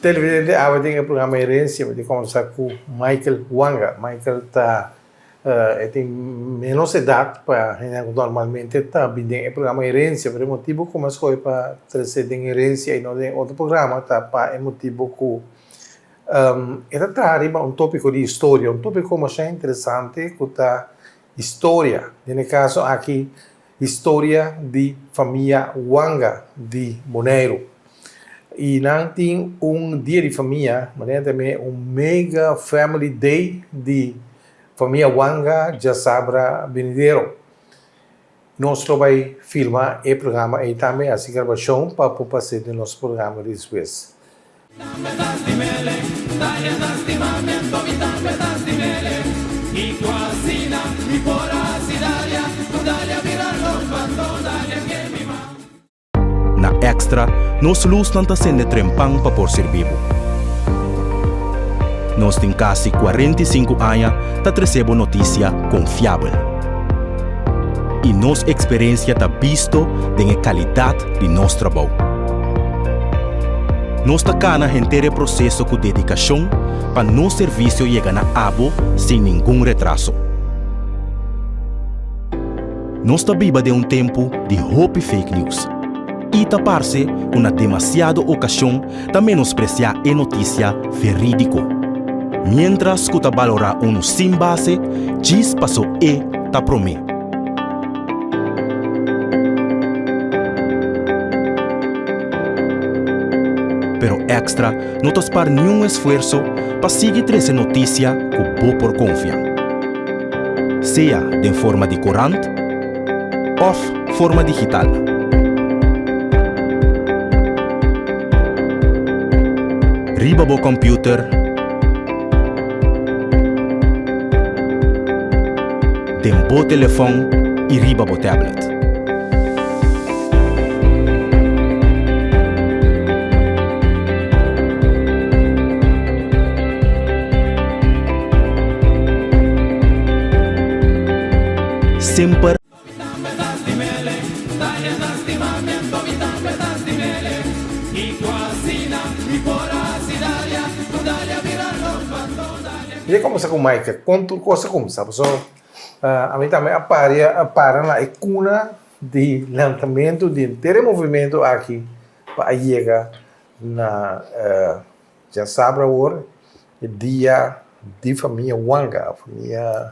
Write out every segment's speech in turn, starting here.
Televidente awe den e programa Herencia mi ta conversa cu Michael Wanga. Michael ta e tin menos edad pa hende cu normalmente ta bin den e programa Herencia pero e motibo cu mi a scoge pa trece den Herencia y no den otro programa ta pa e motibo cu e ta traha riba un topico di historia, un topico masha interesante cu ta historia, den e caso aki Historia di famia Wanga di Boneiru. I nan tin un dia di famia, manera ta yam'é un mega family day di famia Wanga djasabra benidero. Nos lo bai filma e programa ei tambe, hasi grabashon pa por pas'é den nos programa di despues. Na Extra, nos lusnan ta sende trempan pa por sirbi bo. Nos tin kasi 45 aña ta trese bo notisia konfiabel. I nos eksperensia ta bisto den e kalidat di nos trabou. Nos ta kana henter e proseso ku dedikashon pa nos servisio yega na abo sin ningun retraso. Nos ta biba den un tempu di hopi fake news i ta parse ku na demasiado okashon ta menospresiá e notisia verídiko, miéntras ku ta balorá unu sin base djis paso e ta promé. Pero Extra no ta spar niun esfuerso pa sigui trese notisia ku bo por konfia. Sea den forma di korant òf forma digital. Riba bo kòmpiuter. Den bo telefòn i riba bo tablet. Semper. Mi a kuminsá ku Mike, kon tur kos a kuminsá? Pasobra ami tambe a paria a para na e kuna di lantamentu di henter e movimentu aki pa a yega na djasabra awor e dia di famia Wanga, famia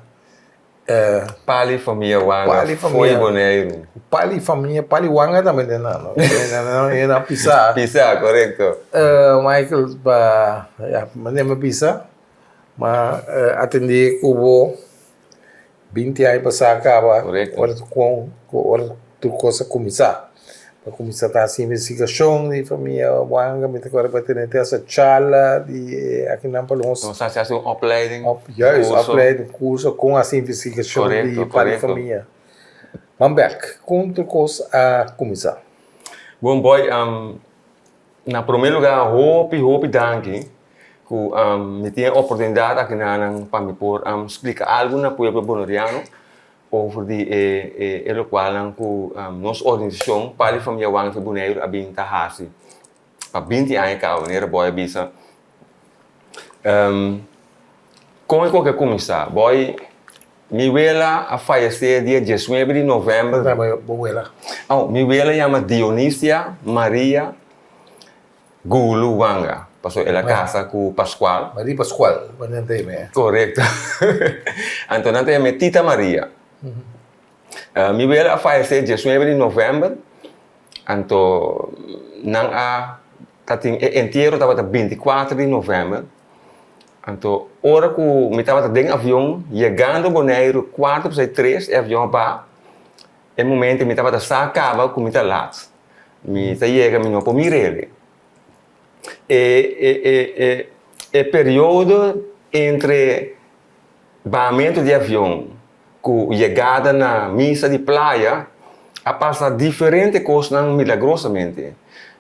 Pali famia Wanga foi Boneiru. Pali famia, Pali Wanga tambe den nan no. E na pisa. Pisa, korekto. Michael, pa, ya, manera mi a bisa, ma atendé ku bo binti aña pasá kaba, ora ku ora tur kos a kuminsá. A kuminsá ta hasi investigashon di famia Wanga, mi ta kòrda pa tene te hasta charla di akinan pa nos. Nos a hasi un opleiding, Juist, opleiding, kurso kon hasi investigashon di pa di famia. Ban bèk, kon tur kos a kuminsá? Bon boy, na promé lugá hopi hopi danki ku mi tin e oportunidat akinanan pa mi por splika algu na pueblo boneriano. Over di e e lokualnan ku nos organisashon Pali Famia Wang di Boneiru a bin ta hasi pa binti aña kaba, manera Boy a bisa. Kon e koke a kuminsá? Boy, mi wela a fayesé dia diesnuebe di novèmber. Kon ta bo wela? Oh, mi wela yama Dionisia Maria Gulu Wanga, pasobra el a kasa ku Pascual. Maria Pascual, pa nan ta yam'é. Korekto. Anto nan ta yam'é Tita Maria. Mi wela a fayesé diesnuebe di novèmber. Anto nan a ta tin e entiero tabata bintikuater di novèmber. Anto ora ku mi tabata den avion yegando Boneiru kuarto pasai tres e avion a baha, e momento mi tabata sa kaba ku mi ta lat. Mi ta yega mi no por mir'e. E e e e periodo entre Bahamentu di avion ku yegada na misa di playa a pasa diferente kosnan milagrosamente.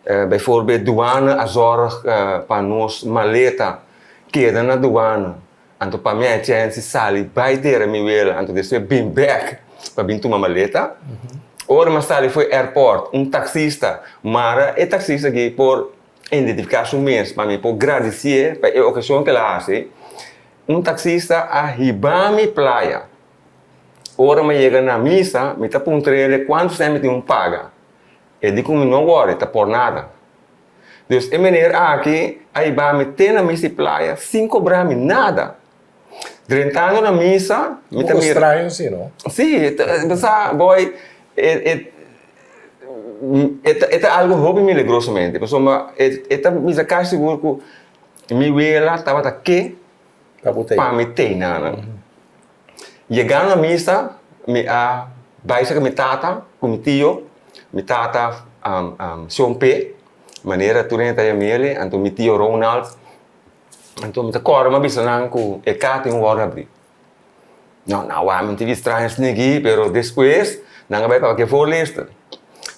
Bijvoorbeeld duana a zòrg pa nos maleta keda na duana, anto pa mi a chèns di sali bai dera mi wela anto despues bin bèk pa bin tuma maleta. Ora mi a sali for airport un taksista mara e taksista aki por identifiká su mes pa mi por gradisié pa e okashon ku el a hasi. Un taxista a hiba mi playa. Ora mi yega na misa, mi ta puntr'el kuantu sèn mi tin un paga. E di ku mi no wòri, ta por nada. Dus e meneer aki a hiba mi te na misa di playa sin kobra mi nada. Drentando na misa, mi ta Poko mira. straño si, no? Sí, bo sa, boy, e e e ta e ta algu hopi milagrosamente, pasobra e e ta mi ta kasi sigur ku Mi wela tabata ke pa mi tei nanan. Yegando na misa, mi a bai serka mi tata ku mi tio. Mi tata Shon Pe, manera tur hende ta yam'el, anto mi tio Ronald. Anto mi ta kòrda mi a bisa nan ku e ka tin un wòrdu habrí. No, nan a wak mi tin ki straño snigi, pero despues nan a bai papia ku e voorlister.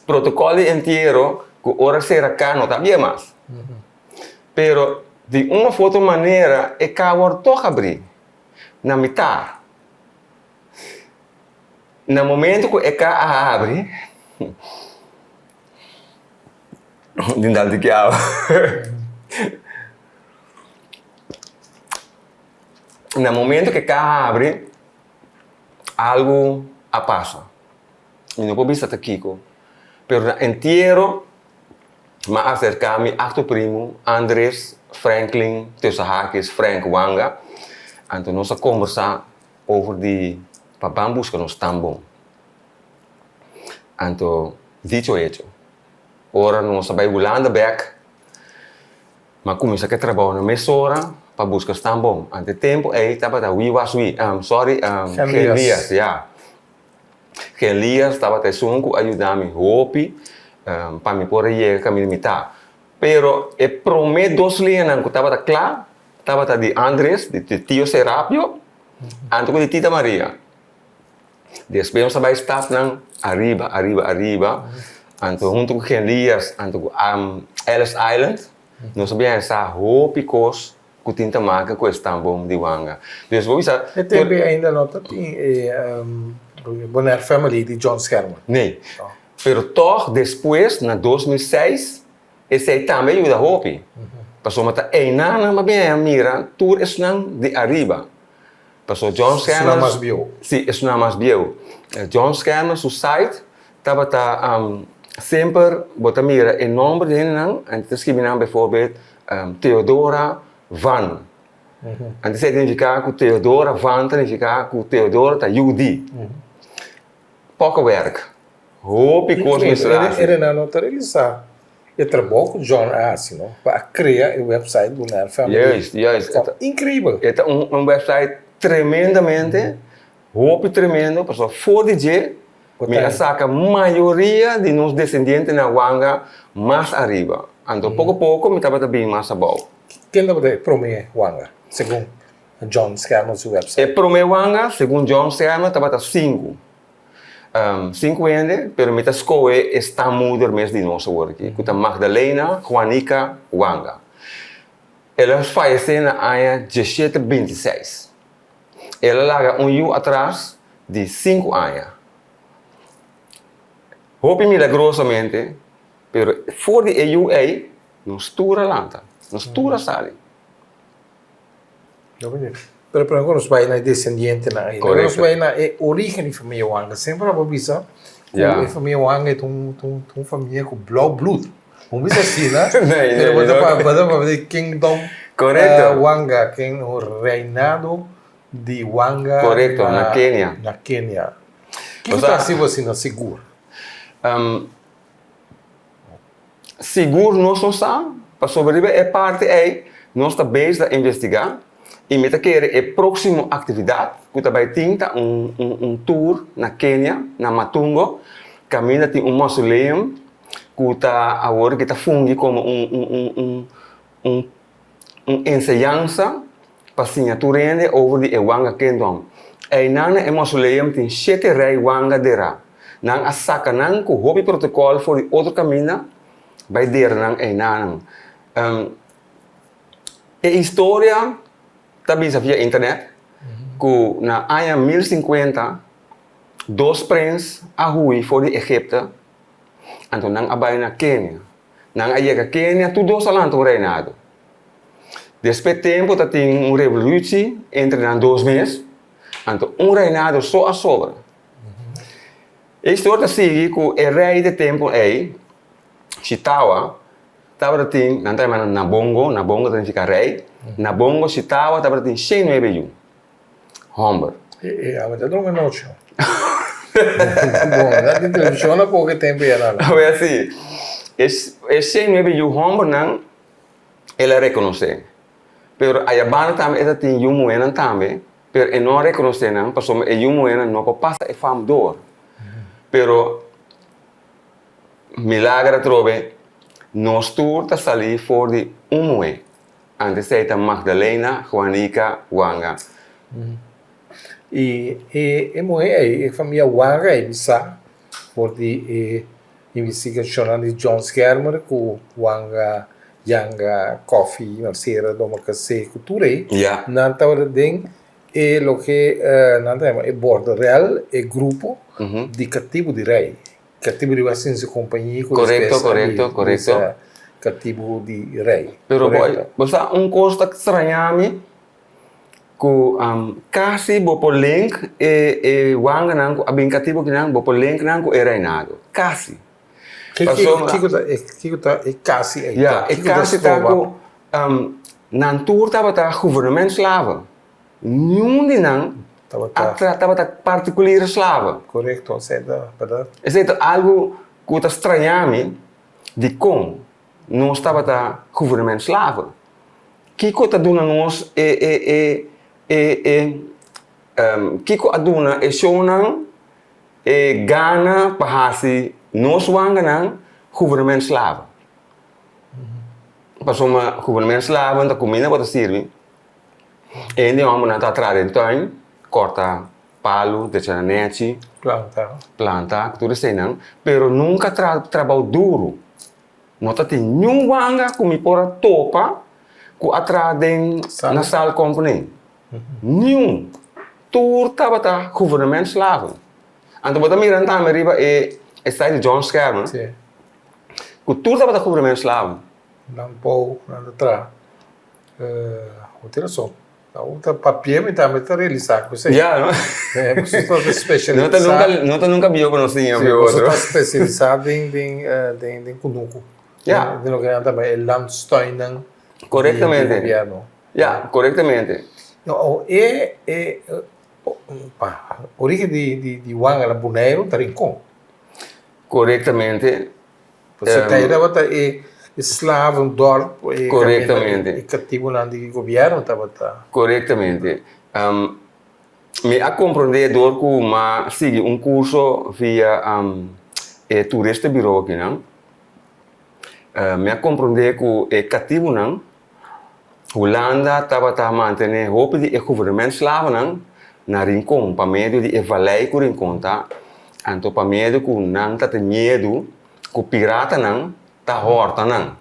Protokòl di entiero ku ora sera ka no ta habia mas. Pero di un of otro manera e ka wòrdu tòg abrí na mitar. Na momento ku e ka a habri, di dal di kiawa. Na momento ku e ka a habri, algu a pasa. Mi no por bisa ta kiko, pero na entiero. M'a aserká mi akto primu Andres Franklin Teusahakies Frank Wanga, anto nos a kombersá over di pa ban buska nos tambon. Anto dicho hecho, ora nos a bai Hulanda bèk, m'a kuminsá ku e trabounan mesora pa buska stambon. Anto e tempu ei tabata Wie was wie, sorry, Gelias, ya. Gelias tabata esun ku a yuda mi hopi pa mi por a yega kaminda mi ta. Pero e promé dos liñanan ku tabata kla tabata di Andres, di tio Serapio, anto ku di tita Maria. Despues nos a bai stapnan ariba, ariba, ariba, anto huntu ku Gelias, anto ku Ellis Island, nos a biaha sa hopi kos ku tin ta maka ku e stambom di wanga. Dus bo bisa. E tempu ainda no ta tin e Bonaire Family di John Schermer. Nee. Pero tòg despues na 2006 esei tambe a yuda hopi. Pasobra ta einan nan a bin a mira tur esnan di ariba. Pasobra John Schermer. Esnan mas bieu. Si, esnan mas bieu. John Schermer su site tabata semper bo ta mira e nomber di hendenan en ta skibi nan bijvoorbeeld Theodora Van. Anto esei ta nifiká ku Theodora Van ta nifiká ku Theodora ta yu di. Poko wèrk. Hopi kos mester hasi. E renan no ta realisá e trabou ku John a hasi no pa a krea e wèpsait Bonaire Family. Juist, juist. Ta inkreibel. E ta un wèpsait tremendamente Hopi tremendo, pasobra for di dje mi a saka mayoria di nos desendientenan wanga mas ariba. Anto poko poko mi tabata bin mas abou. Ken tabata e promé wanga, segun John Schermer su website? E promé wanga, segun John Schermer, tabata sinku. Sinku hende, pero mi ta skohe e stammoeder mes di nos awor aki, ku ta Magdalena Juanica Wanga. El a fayesé na aña diesshete bintiseis. El a laga un yu atras di sinku aña. Hopi milagrosamente, pero for di e yu ei, nos tur a lanta, nos tur a sali. Pero prome ku nos bai na e desendientenan ei, laga nos bai na e origen di famia Wanga. Semper abo bisa ku e famia Wanga ta un famia ku blou bloed. Bo bisa asina, pero bo ta papia di Kingdom Wanga, Reinado di Wanga na Kenia. Na Kenia. Kiko ta hasi bo asina sigur? Sigur nos no sa, pasobra riba e parti ei nos ta bezig ta investigá i mi ta kere e próksimo aktividat ku ta bai tin ta un un tour na Kenia, na Matungo, kaminda tin un mausoleum ku ta awor ki ta fungi komo un un un un un un enseñansa pa siña tur hende over di e Wanga Kingdom. Einan na e mausoleum tin shete rei Wanga derá. Nan a saka nan ku hopi protokòl for di otro kaminda bai dera nan einanan. E historia ta bisa via internet ku na aña 1050 dos prens a hui for di Egipte, anto nan a bai na Kenia. Nan a yega Kenia, tur dos a lanta un reinado. Despues tempu ta tin un revolutie entre nan dos mes, anto un reinado so a sobra. E historia ta sigui ku e rei di tempu ei, Chitawa, tabata tin, nan ta yama nan Nabongo, Nabongo ta nifiká rei, Nabongo Chitawa tabata tin shen nuebe yu. Hòmber. E awe ta drumi nochi. Bon, na tin televishon na poke tempu ya nada. Awe asi, e shen nuebe yu hòmbernan el a rekonosé. Pero ayabanda tambe e ta tin yu muhénan tambe, pero e no a rekonosé nan pasobra e yu muhénan no por pasa e fam dor. Pero milager atrobe, nos tur ta salí for di un muhé. Antes ei ta Magdalena Juanica Wanga. I e muhé ei, e famia Wanga ei bisa for di e investigashonnan di John Schermer ku Wanga, Yanga, Coffie, Marcera, Domacassé ku tur ei, nan tabata den e loke nan ta yama e borderel, e grupo di katibu di rei. Katibu di West Indische Compagnie ku Korekto, korekto, korekto. Katibu di rei. Pero boy, bo sa un kos ta straña mi ku kasi bo por link e e wanganan ku a bin katibu kinan, bo por link nan ku e reinado. Kasi. Pasobra. Kiko ta e kiko ta e kasi ei? Ya, e kasi ta ku nan tur tabata guvernementslaven. Niun di nan Tabata. a tabata partikulier slaven. Korekto, esei ta bèrdat. Esei ta algu ku ta straña mi dikon nos tabata guvernement slaven. Kiko ta duna nos e e e e e kiko a duna e shownan e gana pa hasi nos wanganan guvernement slaven? Pasobra guvernement slaven ta kuminda ku ta sirbi. E hende hòmbernan ta traha den tuin, kòrta palu, drecha nan nèchi, Planta. planta, tur eseinan, pero nunka traha trabou duru. No ta tin niun wanga ku mi por a topa ku a traha den na sal company. Niun. Tur tabata gouvernementslaven. Anto bo ta mira tambe riba e site di John Schermer ku tur tabata gouvernementslaven. Nan pou, nan ta traha. Bo tin rason. Awor ta papia mi tambe ta realisá ku esei. Ya, no? Boso ta spesialisá. No ta nunka, no ta nunka bieu ku nos tin Sí, boso ta spesialisá den, den, den, den kunuku. Ya. Den loke nan ta yama e landstuinnan. Korektamente. Di gobièrnu. Ya, korektamente. No, e, e, pa, origen di, di, di Wanga na Boneiru ta Rincon. Korektamente. Pasobra ta e tabata e slavendorp, e Korektamente. e katibunan di gobièrnu tabata. Korektamente. Mi a komprondé dor ku m'a sigui un kurso via e toeristenburo akinan, mi a komprondé ku e katibunan Hulanda tabata mantené hopi di e guvernementslavennan na Rincon pa medio di e valei ku Rincon ta, anto pa medio ku nan ta tin miedu ku piratanan ta hòrta nan.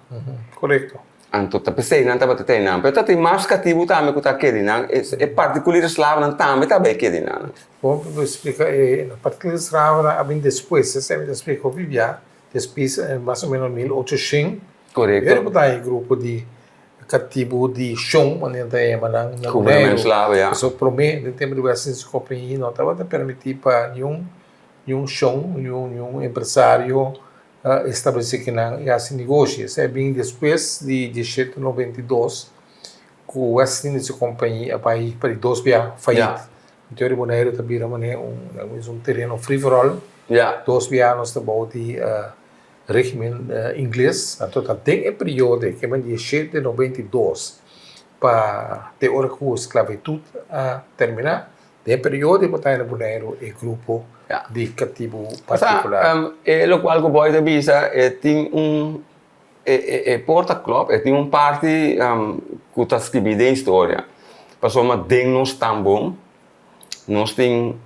Korekto. Anto ta p'esei nan tabata tene nan. Pero ta tin mas katibu tambe ku ta keri nan, e partikulir slavennan tambe ta bai keri nan. Bon pa bo splika e partikulir slavennan a bin despues, esei mi ta splika hopi bia, despues mas o menos 1800. Korekto. Pero ku ta e grupo di katibu di shon, manera ta yama nan na Boneiru. Slawe, ya. Pasobra promé, den tempu di West Indies Company, no tabata permití pa niun niun shon, niun niun empresario establesé kinan i hasi negoshi. Esei a bin despues di diesshete 92 ku West Indies Company a bai pa di dos bia fayit. Anto di Boneiru ta bira manera un, un tereno free for all. Ya. Dos bia nos ta bou di. Regimen Ingles, anto ta den e periodo ke men di shete 92 pa te ora ku sklabitut a terminá, den e periodo bo ta na Boneiru e grupo di katibu partikular. E lokual ku Boy ta bisa e tin un e por ta klòp, e tin un parti ku ta skibí den historia, pasobra den nos tambon nos tin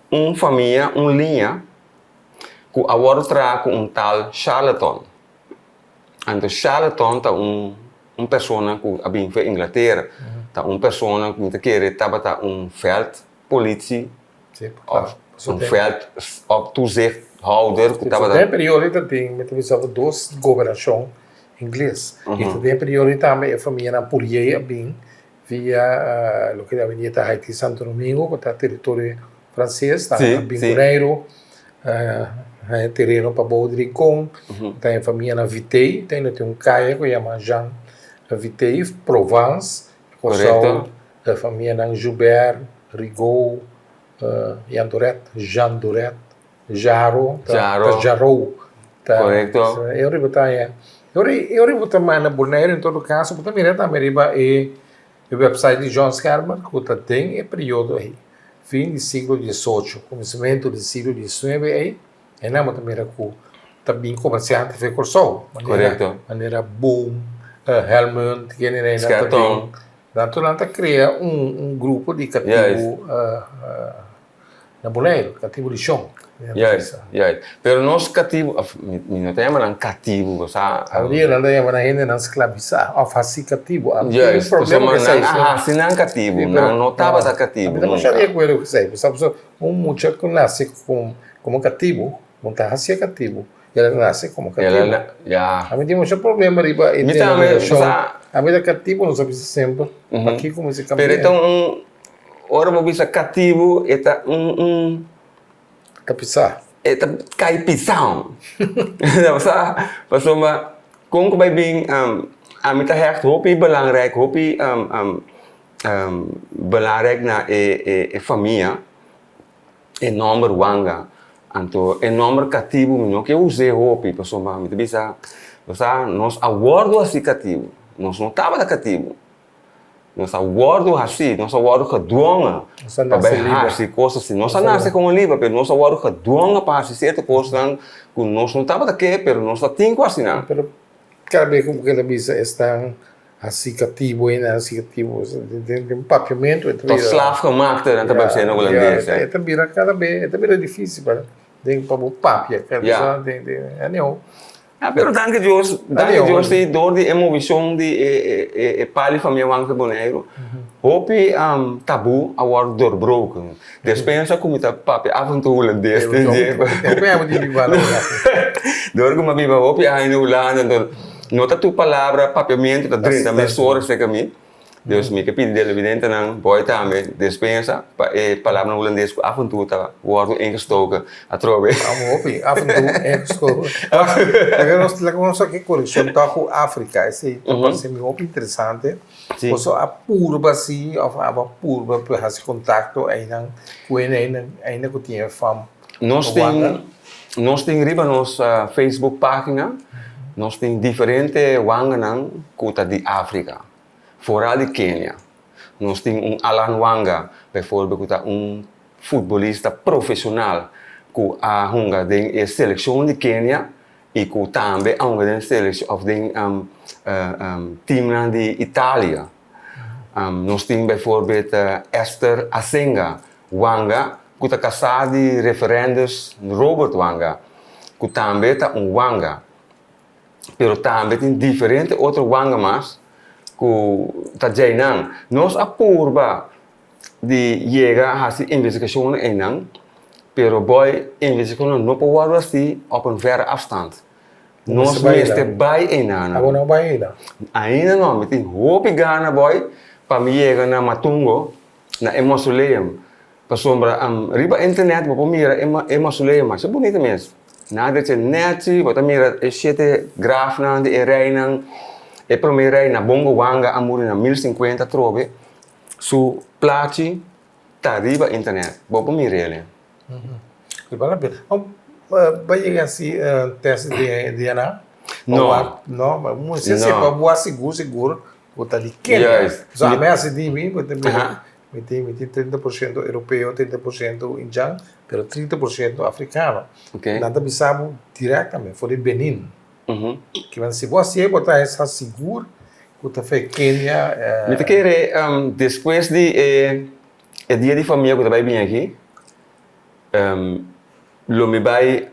un famia, un liña ku a wòrdu traha ku un tal Charleton. Anto Charleton ta un un persona ku a bin for Inglatera, ta un persona ku mi ta kere tabata un vèlt politie òf un vèlt òf toezichthouder ku tabata. Den e periodo ta tin, mi ta bisa bo, dos gobernashon ingles. I ta den e periodo tambe e famianan Pourier a bin Via loke ta awendia ta Haiti Santo Domingo ku ta teritorio franses ta bin Boneiru haña tereno pa bou di Rincon ta haña famia na Vitei ta tin un kaya ku yama Jean Vitei Provence Kòrsou famianan Joubert Rigaud Jan Doret Jean Doret Jaro ta Jarou ta e ora bo ta haña e ora bo ta manda Boneiru en todo kaso bo ta mira tambe riba e website di John Schermer ku ta den e periodo ei fin di siglo diesocho kuminsamentu di siglo diesnuebe ei einan bo ta mira ku ta bin komersiante for Kòrsou manera Boom Helmond kende einan ta bin nan tur nan ta krea un grupo di katibu. Na Boneiru, katibu di shon. Juist, juist. Pero nos katibu, of mi no ta yama nan katibu, bo sa. Awendia nan ta yama nan hendenan sklabisá òf hasí katibu. Juist, pasobra nan a hasi nan katibu, nan no tabata katibu nunka. Mi ta masha di akuerdo ku esei, pasobra un mucha ku nase komo katibu, bo ta hasié katibu, el a nase komo katibu. Ami tin masha problema riba e denominashon. Ami ta katibu, nos a bisa semper, pakiko mester kambia? Pero e ta un. Ora bo bisa katibu e ta un un. Ta pisá. E ta kai pisá. Sa pasobra kon ku bai bin ami ta hègt hopi belangrijk hopi belangrijk na e e famia e nòmber Wanga. Anto e nòmber katibu mi no ke us'é hopi pasobra mi ta bisa bo sa nos a wòrdu hasi katibu nos no tabata katibu. Nos a wòrdu hasí, nos a wòrdu gedwongen pa bai hasi kos así. Nos a nase komo liber, pero nos a wòrdu gedwongen pa hasi sierto kosnan ku nos no tabata ke, pero nos ta tin ku hasi nan. Pero kada bes ku bo keda bisa esnan hasi katibu, esnan hasi katibu, den papiamentu e ta bira. Tot slaaf gemaakt nan ta bai bisa na hulandes. E ta bira kada bes, e ta bira difísil pa bo papia. Anyhow. Ya, pero danki Dios, danki Dios si door di e movishon di e pal di famia Wang di Boneiru, hopi tabu a wòrdu doorbroken. Despensa ku mi ta papia af en toe hulandes den dje. Hopi aña bo tin biba na Hulanda. Door ku mi a biba hopi aña na Hulanda, enton no ta tur palabra papiamentu ta drenta mesora serka mi. Dus mi ke pidi televidentenan boy tambe despensa pa e palabranan hulandes ku af en toe ta wòrdu ingestoken atrobe. Amo hopi af en toe ingestoken. Laga nos laga nos aki konekshon tòg ku Afrika esei ta parse mi hopi interesante. Boso a purba si òf abo a purba pa hasi kontakto einan ku hende einan ainda ku tin e fam Nos tin nos tin riba nos Facebook pagina nos tin diferente wanganan ku ta di Afrika. Foral di Kenia. Nos tin un Alan Wanga, bijvoorbeeld, ku ta un futbolista profeshonal ku a hunga den e selekshon di Kenia i ku tambe a hunga den selekshon òf den timnan di Italia. Nos tin bijvoorbeeld Esther Asenga Wanga ku ta kasá di referendus Robert Wanga ku tambe ta un Wanga. Pero tambe tin diferente otro wanga mas ku ta djei nan. Nos a purba di yega hasi investigashonnan einan, pero boy investigashonnan no por wòrdu hasi op un verre afstand. Nos mester bai einan. Abo no bai einan? Ainda no. Mi tin hopi gana boy pa mi yega na Matungo, na e mausoleum. Pasobra riba internet bo por mira e mausoleo masha bunita mes. Nan a drecha nèchi, bo ta mira e shete grafnan di e reinan. E promé rei Nabongo Wanga a muri na 1050 atrobe. Su plachi ta riba internet, bo por mir'el. Riba la bira. Bo a yega hasi test di DNA? No. No? Si si pa bo a sigur sigur bo ta di Kenia. Juist. So ami a hasi di mi, bo ta mira mi tin mi tin 30% europeo, 30% indjan, pero 30% africano. Nan ta bisa bo directamente for di Benin. Kiba si bo hasié bo ta sa sigur ku ta fe Kenia. Mi ta kere despues di e dia di famia ku ta bai bini aki lo mi bai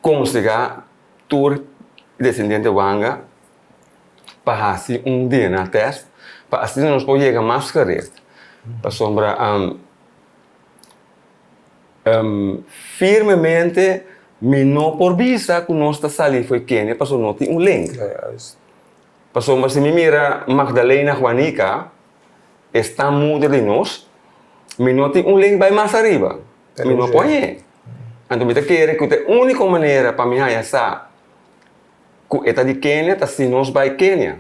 konsehá tur desendiente wanga pa hasi un DNA test pa asina nos por yega mas gerecht pasobra Firmemente mi no por bisa ku nos ta sali fo'i Kenia pasobra no tin un link. Pasobra si mi mira Magdalena Juanica, esta moeder di nos, mi no tin un link bai mas ariba. Mi no por hañ'é. Anto mi ta kere ku ta e úniko manera pa mi haña sa ku e ta di Kenia ta si nos bai Kenia.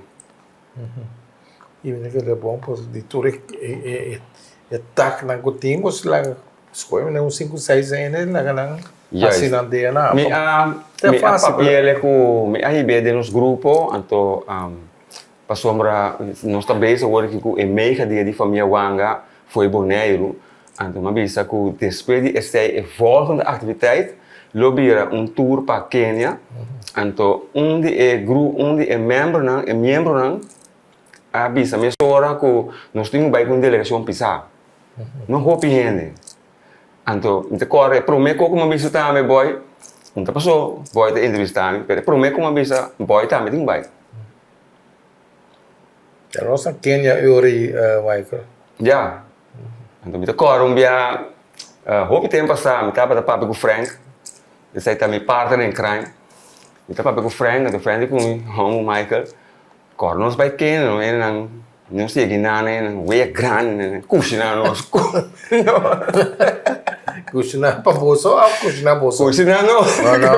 I mi ta kere bon pues di tur e taknan ku tin pues laga skohe un sinku seis hende laga nan hasi nan DNA. Mi a mi a papiele ku mi a hib'é den nos grupo anto pasobra nos ta bezig awor aki ku e mega dia di famia Wanga fo'i Boneiru anto mi a bisa ku despues di esei e volgende aktiviteit lo bira un tour pa Kenia anto un di e gru un di e membernan e miembronan a bisa mesora ku nos tin ku bai ku un delegashon pisá no hopi hende anto mi ta kòrda e promé kos ku mi a bisa tambe boy no ta pasó boy ta entrevistá mi pero e promé ku mi a bisa boy tambe tin ku bai. Ya nos na Kenia e ora ei Michael. Ya. Anto mi ta kòrda un bia hopi tempu pasá mi tabata papia ku Frank, esei ta mi partner in crime. Mi ta papia ku Frank, anto Frank di ku mi, Hòmber Michael, kòrda nos bai Kenia no, enan nos yega einan enan wea grandi nan kushiná nos. Kushiná pa boso òf kushiná boso? Kushiná nos. No, no,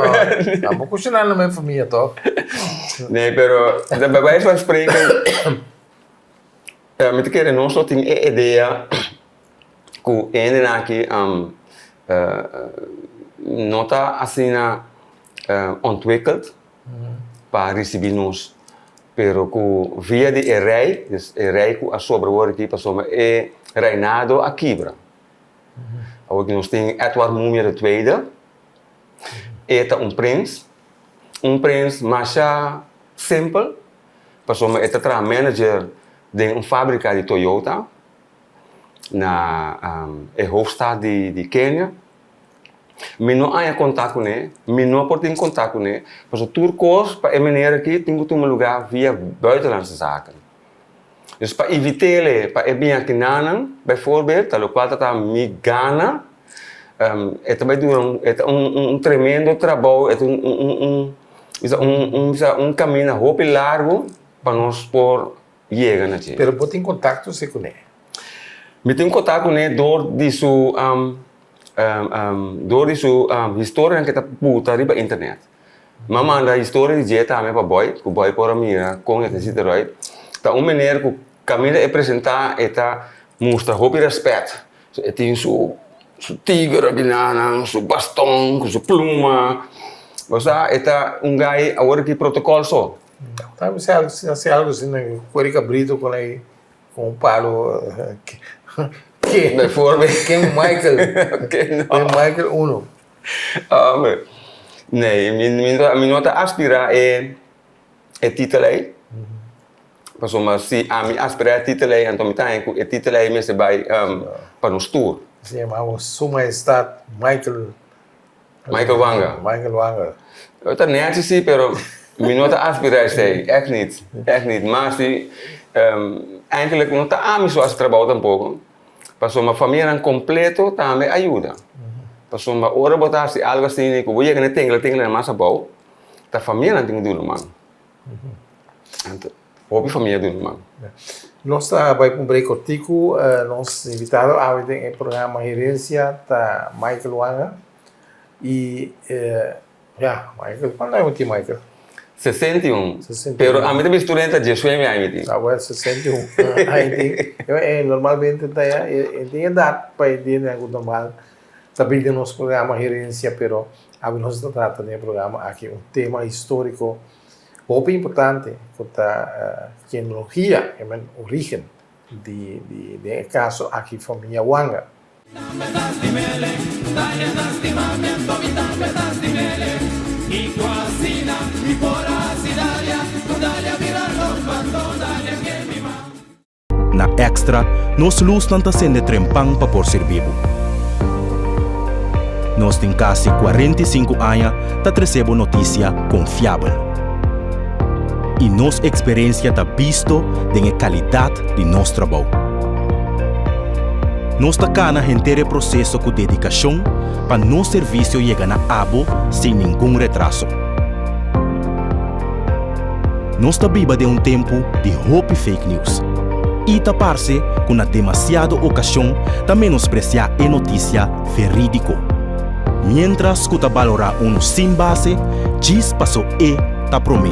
tampoco kushiná na mi famia tòg. Nee, pero bij wijze van spreken, mi ta kere nos lo tin e idea ku e hendenan aki no ta asina ontwikkeld pa risibí nos, pero ku via di e rei, dus e rei ku a sobra wor aki pasobra e reinado a kibra. Awor ki nos tin Edward Mumia de Tweede, e ta un prins, un prins masha simpel, pasobra e ta traha manager den un fabrika di Toyota na e hoofdstad di Kenia. Mi no haña kontak kuné, mi no por tin kontak kuné, pasobra tur kos pa e manera aki tin ku tuma lugá via buitenlandse zaken. Dus pa invit'é pa e bin aki nanan, bijvoorbeeld, ta lokual ta ta mi gana, e ta bai dura un, e ta un tremendo trabou, e ta un un un un un kaminda hopi largu pa nos por yega na dje. Pero bo tin kontakto si kuné? Mi tin kontakto kuné dor di su dor di su historianan ke ta buta riba internet. Mi a manda historia di dje tambe pa Boy, ku Boy por a mira kon e ta sinti eruit. Ta un meneer ku kaminda e presentá e ta mustra hopi rèspèt. E tin su su tiger aki nan, su baston ku su pluma. Bo sa e ta un gai awor aki protokòl so. Ta bisa hasi algu asina, kore kabrito kon ei Con un palo ke Bijvoorbeeld. Ken Michael Ken Ken Michael uno. Hombre. Nee, mi, mi, mi no ta aspira e, e titel ei. Pasobra si ami aspira e titel ei, anto mi ta haña ku e titel ei mester bai um, pa nos tur. Se llamaba Su Majestad Michael Michael Wanga. Michael Wanga. E ta nèchi si, pero mi no ta aspirá esei. Ègt nit. Ègt nit. Mas si, eigenlijk no ta ami so hasi trabou tampoko. Pasobra famianan kompleto tambe a yuda. Pasobra ora bo ta hasi algu asina ku bo yega na e tengla tengla mas abou, ta famianan tin ku duna man. Anto, hopi famia duna man. Nos ta bai pa un break kortiku. Nos invitado awe den e programa Herencia ta Michael Wanga. I ya, Michael, kuantu aña bo tin, Michael? 61. Pero ami ta bisa tur hende ta diesnuebe aña mi tin. Ah, bueno, 61 aña tin. Normalmente ta ya, e tin edat pa e día ku normal. Ta bin den nos programa Herencia, pero awe nos ta trata den e programa aki un tema historico hopi importante cu ta genealogia, e men origen di den e caso aki famia Wanga. Na Extra, nos lusnan ta sende trempan pa por sirbi bo. Nos tin kasi 45 aña ta trese bo notisia konfiabel. I nos eksperensia ta bisto den e kalidat di nos trabou. Nos ta kana henter e proseso ku dedikashon pa nos servisio yega na abo sin ningun retraso. Nos ta biba den un tempu di hopi fake news i ta parse ku na demasiado okashon ta menospresiá e notisia verídiko. Miéntras ku ta balorá unu sin base djis paso e ta promé.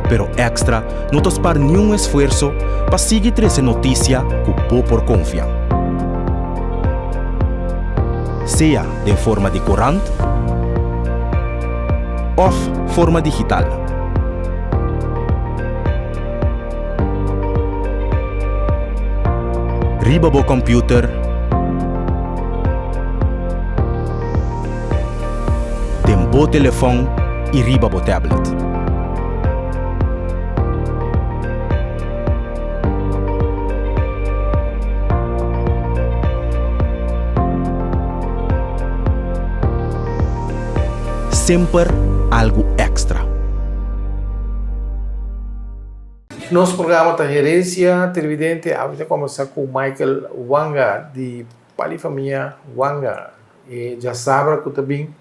Pero Extra no ta spar niun esfuerso pa sigui trese notisia ku bo por konfia. Sea den forma di korant òf forma digital. Riba bo kòmpiuter, den bo telefòn i riba bo tablet. Semper algu èkstra. Nos programa ta Herencia Televidente. Awe ta combersa cu Michael Wanga di Pali Famia Wanga. E djasabra cu ta bin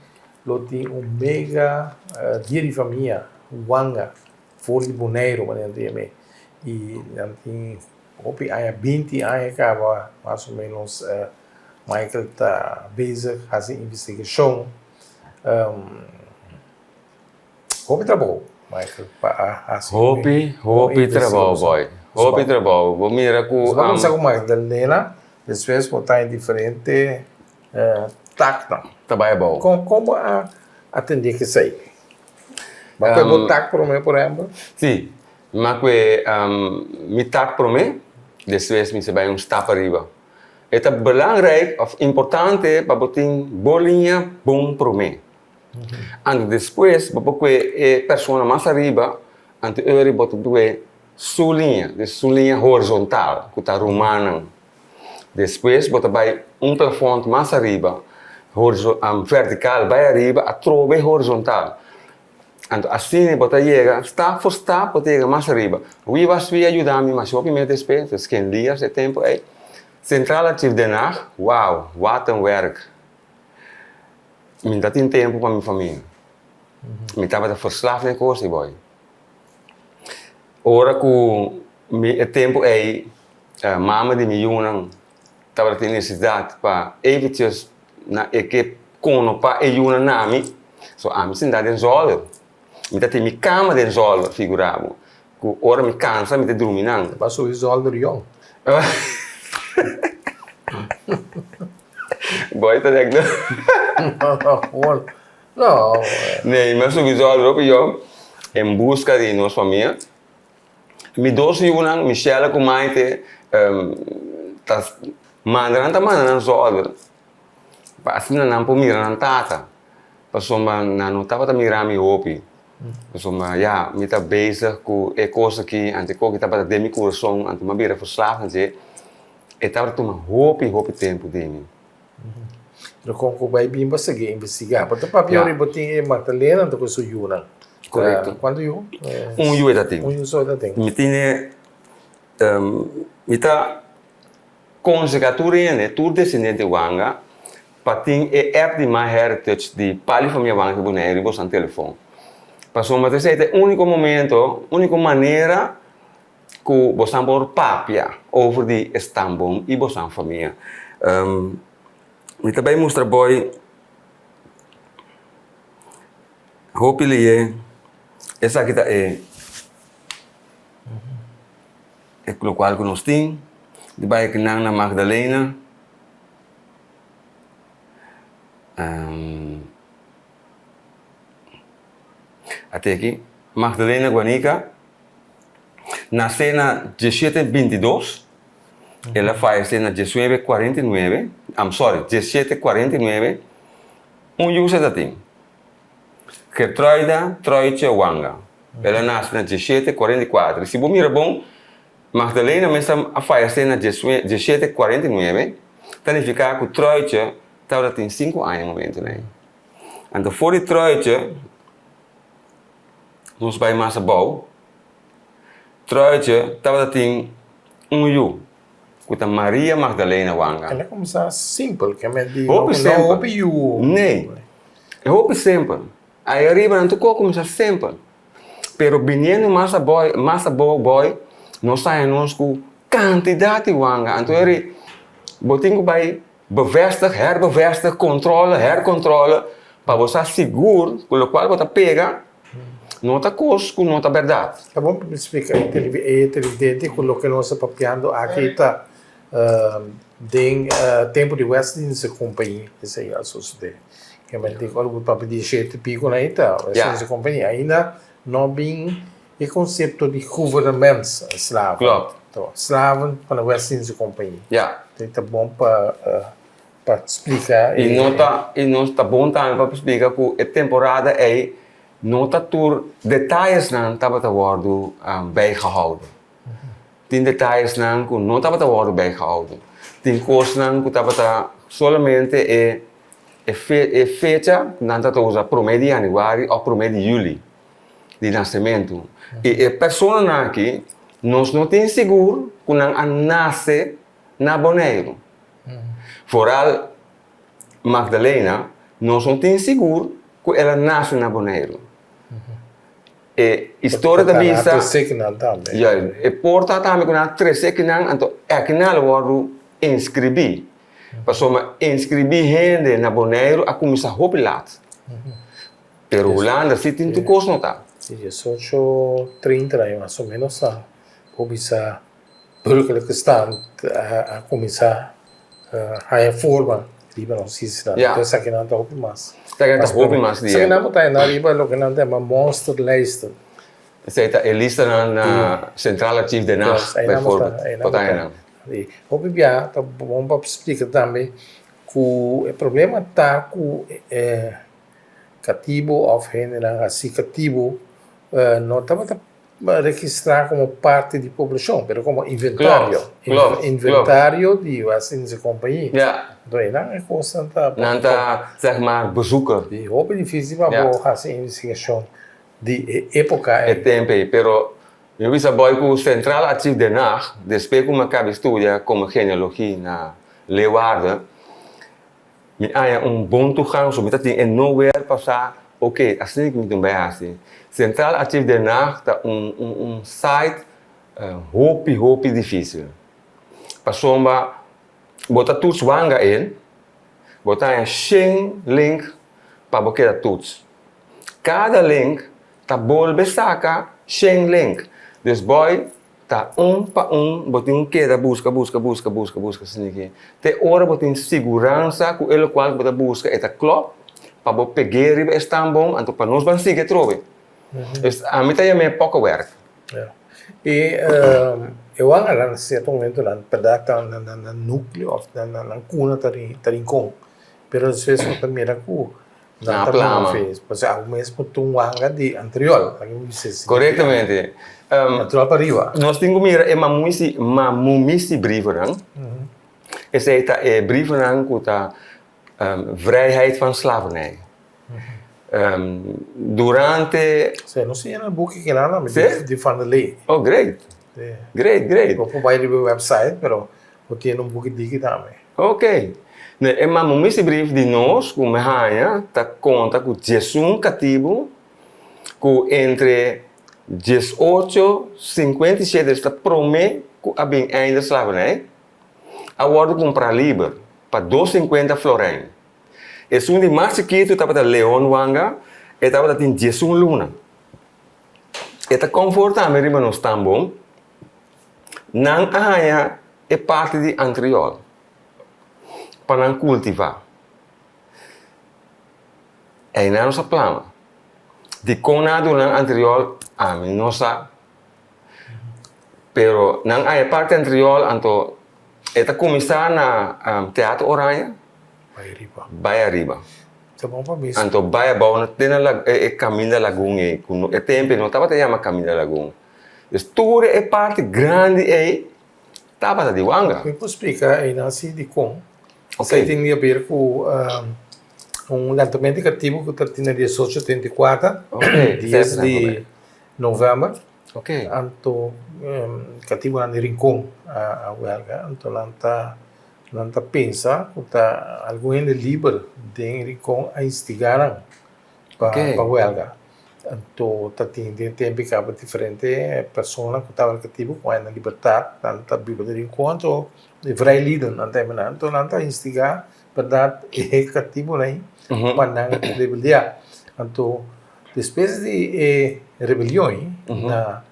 lo tin un mega dia di famia Wanga for di Boneiru manera nan ta yam'e. Y nan tin hopi aña, binti aña caba mas o menos Michael ta bezig haci investigacion. Hopi trabou, Michael, pa a hasi. Hopi, hopi trabou, boy. Hopi trabou. Bo mira ku. Bo a kuminsá ku Magdalena, despues bo ta den diferente taknan. Ta bai abou. Kon, kon bo a atendé ku esei? Bo a kue bo tak promé, por ehèmpel? Sí, mi a kue mi tak promé, despues mi ta bai un stap ariba. E ta belangrijk òf importante pa bo tin bo liña bon promé. Anto despues bo por kue e persona mas ariba, anto e ora bo ta kue su liña, dus su liña horizontal ku ta rumannan. Despues bo ta bai un plafond mas ariba, vertikal bai ariba atrobe horizontal. Anto asina bo ta yega stap for stap bo ta yega mas ariba. Wi was wi a yuda mi mas hopi mes despues, dus ken lias e tempu ei. Centraal Archief Den Haag, wow, wat een werk. Mi ta tin tempu pa mi famia. Mi tabata verslaaf den kos ei boy. Ora ku mi e tempu ei mama di mi yunan tabata tin nesesidat pa eventjes na e ke kono pa e yunan na mi, so ami sinta den zòlder. Mi ta tin mi kama den zòlder, figura bo. Ku ora mi kansa mi ta drumi nan. Bo a subi zòlder yòn. Boy ta dek no. No, no. Nee, mi a subi zòlder hopi yòn en buska di nos famia. Mi dos yunan, Michelle ku Maite, ta manda nan ta manda nan zòlder pa asina nan por mira nan tata. Pasobra nan no tabata mira mi hopi. Pasobra ya, mi ta bezig ku e kos aki, anto e kos aki tabata den mi kurason, anto mi a bira verslaaf na dje. E tabata tuma hopi, hopi tempu di mi. Pero kon ku bai bin bo a sigui investigá? Bo ta papia ora bo tin e Magdalena anto ku su yunan. Korekto. Kuantu yu? Un yu e ta tin. Un yu so e ta tin. Mi tene, mi ta Konsehá tur hende, tur desendente Wanga, pa tin e app di MyHeritage di Pali Famia Wanga di Boneiru riba boso telefon. Pasobra esei ta e úniko momento, úniko manera ku boso por papia over di e stambom i boso famia. Mi ta bai mustra boi hopi lihé, esaki ta e. E lokual ku nos tin di bai akinan na Magdalena. Ate aki, Magdalena Guanica nase na diesshete bintidos, el a fayesé na diesnuebe kuarenta i nuebe, I'm sorry, diesshete kuarenta i nuebe, un yu se ta tin, Gertruida Truitje Wanga, el a nase na diesshete kuarenta i kuater. Si bo mira bon, Magdalena mes a fayesé na diesshete kuarenta i nuebe, ta nifiká ku Truitje tabata tin sinku aña e momentunan ei. Anto for di Truitje nos bai mas abou. Truitje tabata tin un yu ku ta Maria Magdalena Wanga. El a kuminsá simpel, ke men di Hopi no simpel. hopi yu. Nee, e hopi simpel. Ai ariba nan tur kos kuminsá simpel. Pero biniendo mas abou, mas abou boy, nos haña nos ku kantidat di wanga. Anto eri bo tin ku bai Bevestig, herbevestig, controle, hercontrole, pa bo sa sigur cu locual bo ta pega no ta cos cu no ta berdad. Ta bon pa mi splica e televidente cu loke nos ta papiando aki ta den tempo di West Indische Compagnie esey a sucede. Kende ora bo papia di shete pico nan ta West Indische Compagnie. Ainda no bin E konsepto di gouvernementsslaven. Klopt. To, slaven pa de West Indische Compagnie. Ja. Te ta bon pa pa splika I no ta i no ta bon tambe pa splika ku e temporada ei no ta tur detayesnan tabata wòrdu bijgehouden. Tin detayesnan ku no tabata wòrdu bijgehouden. Tin kosnan ku tabata solamente e e fe e fecha ku nan tabata usa promé di yanüari òf promé di yüli. di nasementu. I e personanan aki nos no tin sigur ku nan a nase na Boneiru. Foral Magdalena nos no tin sigur ku el a nase na Boneiru. E historia ta bisa. Ya, e por ta tambe ku nan a trese akinan, anto akinan lo wòrdu inskribí. Pasobra inskribí hende na Boneiru a kuminsá hopi lat. Pero Hulanda si tin tur kos no ta. Si diesocho trinta aña mas o menos a por bisa burgerlijke stand a kuminsá haña forma riba nos isla. Ya. Entonces esakinan ta hopi mas. Esakinan ta hopi mas di. Esakinan por ta henda riba loke nan ta yama monsterlijsten. Esei ta e listanan na Centraal Archief Den Haag bijvoorbeeld. Por ta henda. Hopi bia ta bon pa splika tambe ku e problema ta ku e Katibu òf hendenan hasi katibu no tabata registrá komo parti di poblashon, pero komo inventario. Inventario di West Indische Compagnie. Anto einan e kosnan ta. Nan ta zeg maar bezoeker. Di hopi difísil pa bo hasi investigashon di e époka ei. E tempu ei, pero mi a bisa boy ku Centraal Archief Den Haag, despues ku mi a kaba di studia komo genealogie na Leeuwarden, Mi haña un bon toegang, so mi ta tin e nowhere pa sa, ok, asina ki mi tin bai hasi. Centraal Archief Den Haag ta un un un site hopi hopi dificil. Pasobra bo ta toets wanga el, bo ta haña shen link pa bo keda toets. Kada link ta bolbe saka shen link. Dus boy Ta un pa un bo tin keda buska, buska, buska, buska, buska asina aki. Te ora bo tin siguransa ku e lokual ku bo ta buska e ta klòp, pa bo peg'é riba e stambon, anto pa nos ban sigui atrobe. Dus ami ta yam'é poko wèrk. Ya. I e wanga na sierto momentonan bèrdat ta nan núkleo òf nan kuna ta Rincon, pero despues bo ta mira ku Na plama. Pasobra abo mes por ta un wanga di anterior. Korektamente. Anterior pa riba. Nos tin ku mira e mamuisi, mamumisi brievennan. Esei ta e brievennan ku ta vrijheid van slavernij. Durante. Se nos tin e buki kinan di Van der Lee. Oh great. Great, great. Bo por bai riba e website pero bo tin un buki diki tambe. Ok. Ne e mamumisi brief di nos ku mi haña ta konta ku diesun katibu ku entre diesocho sinkuenta i shete esta promé ku a bin einde slavernij a wòrdu kumprá liber pa dos sinkuenta florein. Esun di mas chikitu tabata Leon Wanga, e tabata tin diesun luna. E ta konfortá mi riba nos tambon. Nan a haña e parti di Antriol pa nan kultivá. Einan nos a plama. Dikon nan a duna nan antriol, ami no sa. Pero nan a e parti antriol, anto e ta kuminsá na Teatro Oranje. Bai ariba. Bai ariba. Ta bon pa bisa. Anto bai abou te na e Kaminda Lagun ei, ku e tempu ei no tabata yama Kaminda Lagun. Dus tur e parti grandi ei tabata di wanga. Mi por splika einan si dikon. Esei tin di haber ku un lantamentu di katibu ku ta tin na diesocho treinta i kuater, dies di novèmber. Anto katibunan di Rincon a wèlga. Anto nan ta nan ta pensa ku ta algun hende liber den Rincon a instigá nan pa wèlga. Anto ta tin den tempu i kaba diferente persona ku tabata katibu ku a na libertat nan ta biba den Rincon anto e vrijlieden nan ta yama nan. Anto nan ta instigá bèrdat e katibunan ei pa nan rebeldiá. Anto despues di e rebelion ei na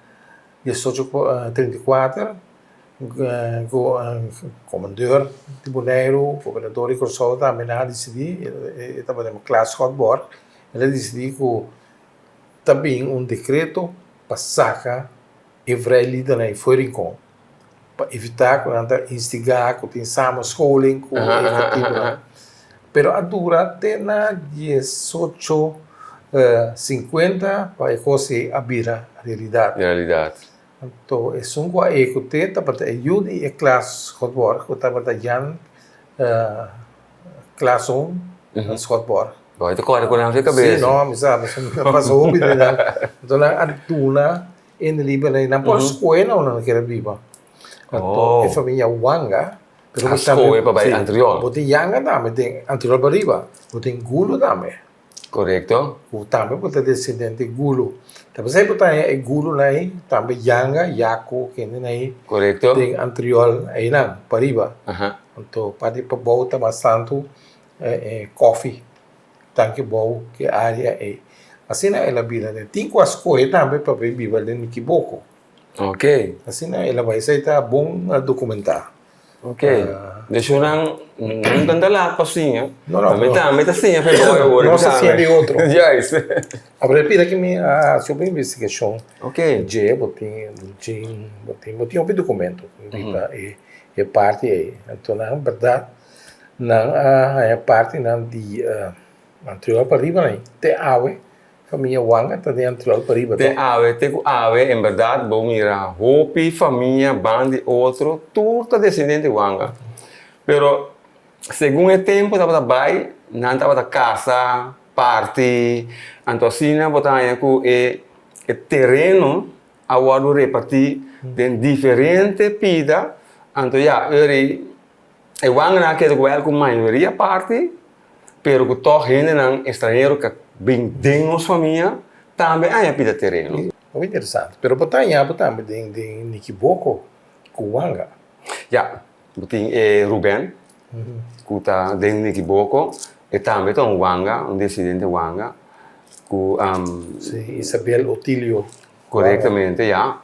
diesocho 34 ku komandor di Boneiru, gobernador di Kòrsou tambe nan a disidí, e tabata yama Klaas Schotborgh, el a disidí ku ta bin un dekreto pa saka e vrijliedernan ei for Rincon, pa evitá ku nan ta instigá ku tin samenscholing ku e katibunan. Pero a dura te na diesocho sinkuenta pa e kos ei a bira realidat. Realidat. Anto esun ku a ehekut'é tabata e yu di e Klaas Schotborgh ku tabata Jan Klaaszoon Schotborgh. Bo ta kòrda ku nan fe kabes. Si no, mi sa, mi a pasa hopi di nan. Anto nan a duna e liber, nan por skohe na unda nan kier a biba. Anto e famia Wanga. A skohe pa bai Antriol. Bo tin Yanga tambe den Antriol pariba, bo tin Gulo tambe. Korekto. Ku tambe bo ta desendente di Gulo. Ta p'esei bo ta haña e Gulonan ei, tambe Yanga, Yako, kendenan ei. Korekto. Den Antriol einan, pariba. Anto parti pabou ta mas tantu e kòfi, tanki bou ki área ei. Asina el a bira den. Tin ku a skohe tambe pa bai biba den Nikiboko. Ok. Asina el a bai. Esei ta bon dokumentá. Ok. Desho nan nunca ta laat pa siña. No, no. Mi tambe ta siña fe boy awor. Nos ta siña di otro. Juist. Abra pida ki mi a hasi hopi investigashon. Ok. Dje bo tin bo tin bo tin hopi dokumento riba e parti ei. Anto nan bèrdat nan a haña partinan di anterior pa riba nan te awe. Famia Wanga ta den Antriol pariba Te awe, te ku awe, en bèrdat bo mira hopi famia ban di otro, tur ta desendente Wanga. Pero segun e tempu tabata bai, nan tabata kasa, parti, anto asina bo ta haña ku e e tereno a wòrdu repartí den diferente pida, anto ya, ora E wanganan a keda ku el ku mayoria parti, pero ku tòg hendenan estranhero ku a bin den nos famia tambe a haña pida tereno. Hopi interesante. Pero bo ta haña bo tambe den den Nikiboko ku wanga. Ya, bo tin e Ruben ku ta den Nikiboko, e tambe ta un wanga, un desidente wanga ku. Si, Isabel Otilio. Korektamente, ya.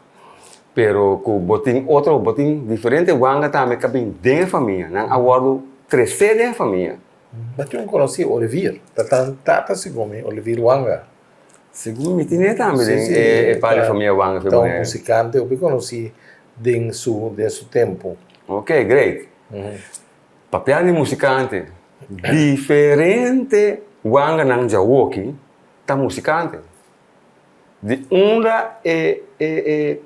Pero ku bo tin otro, bo tin diferente wanga tambe ku a bin den e famia. Nan a wòrdu kresé den e famia. Bo tin un konosí, Olivier. Ta tan tata segun mi, Olivier Wanga. Segun mi tin e tambe den e par di famia Wanga. Ta un musikante hopi konosí den su den su tempu. Ok, great. Papia di musikante, diferente wanganan djawoki ta musikante. Di unda e e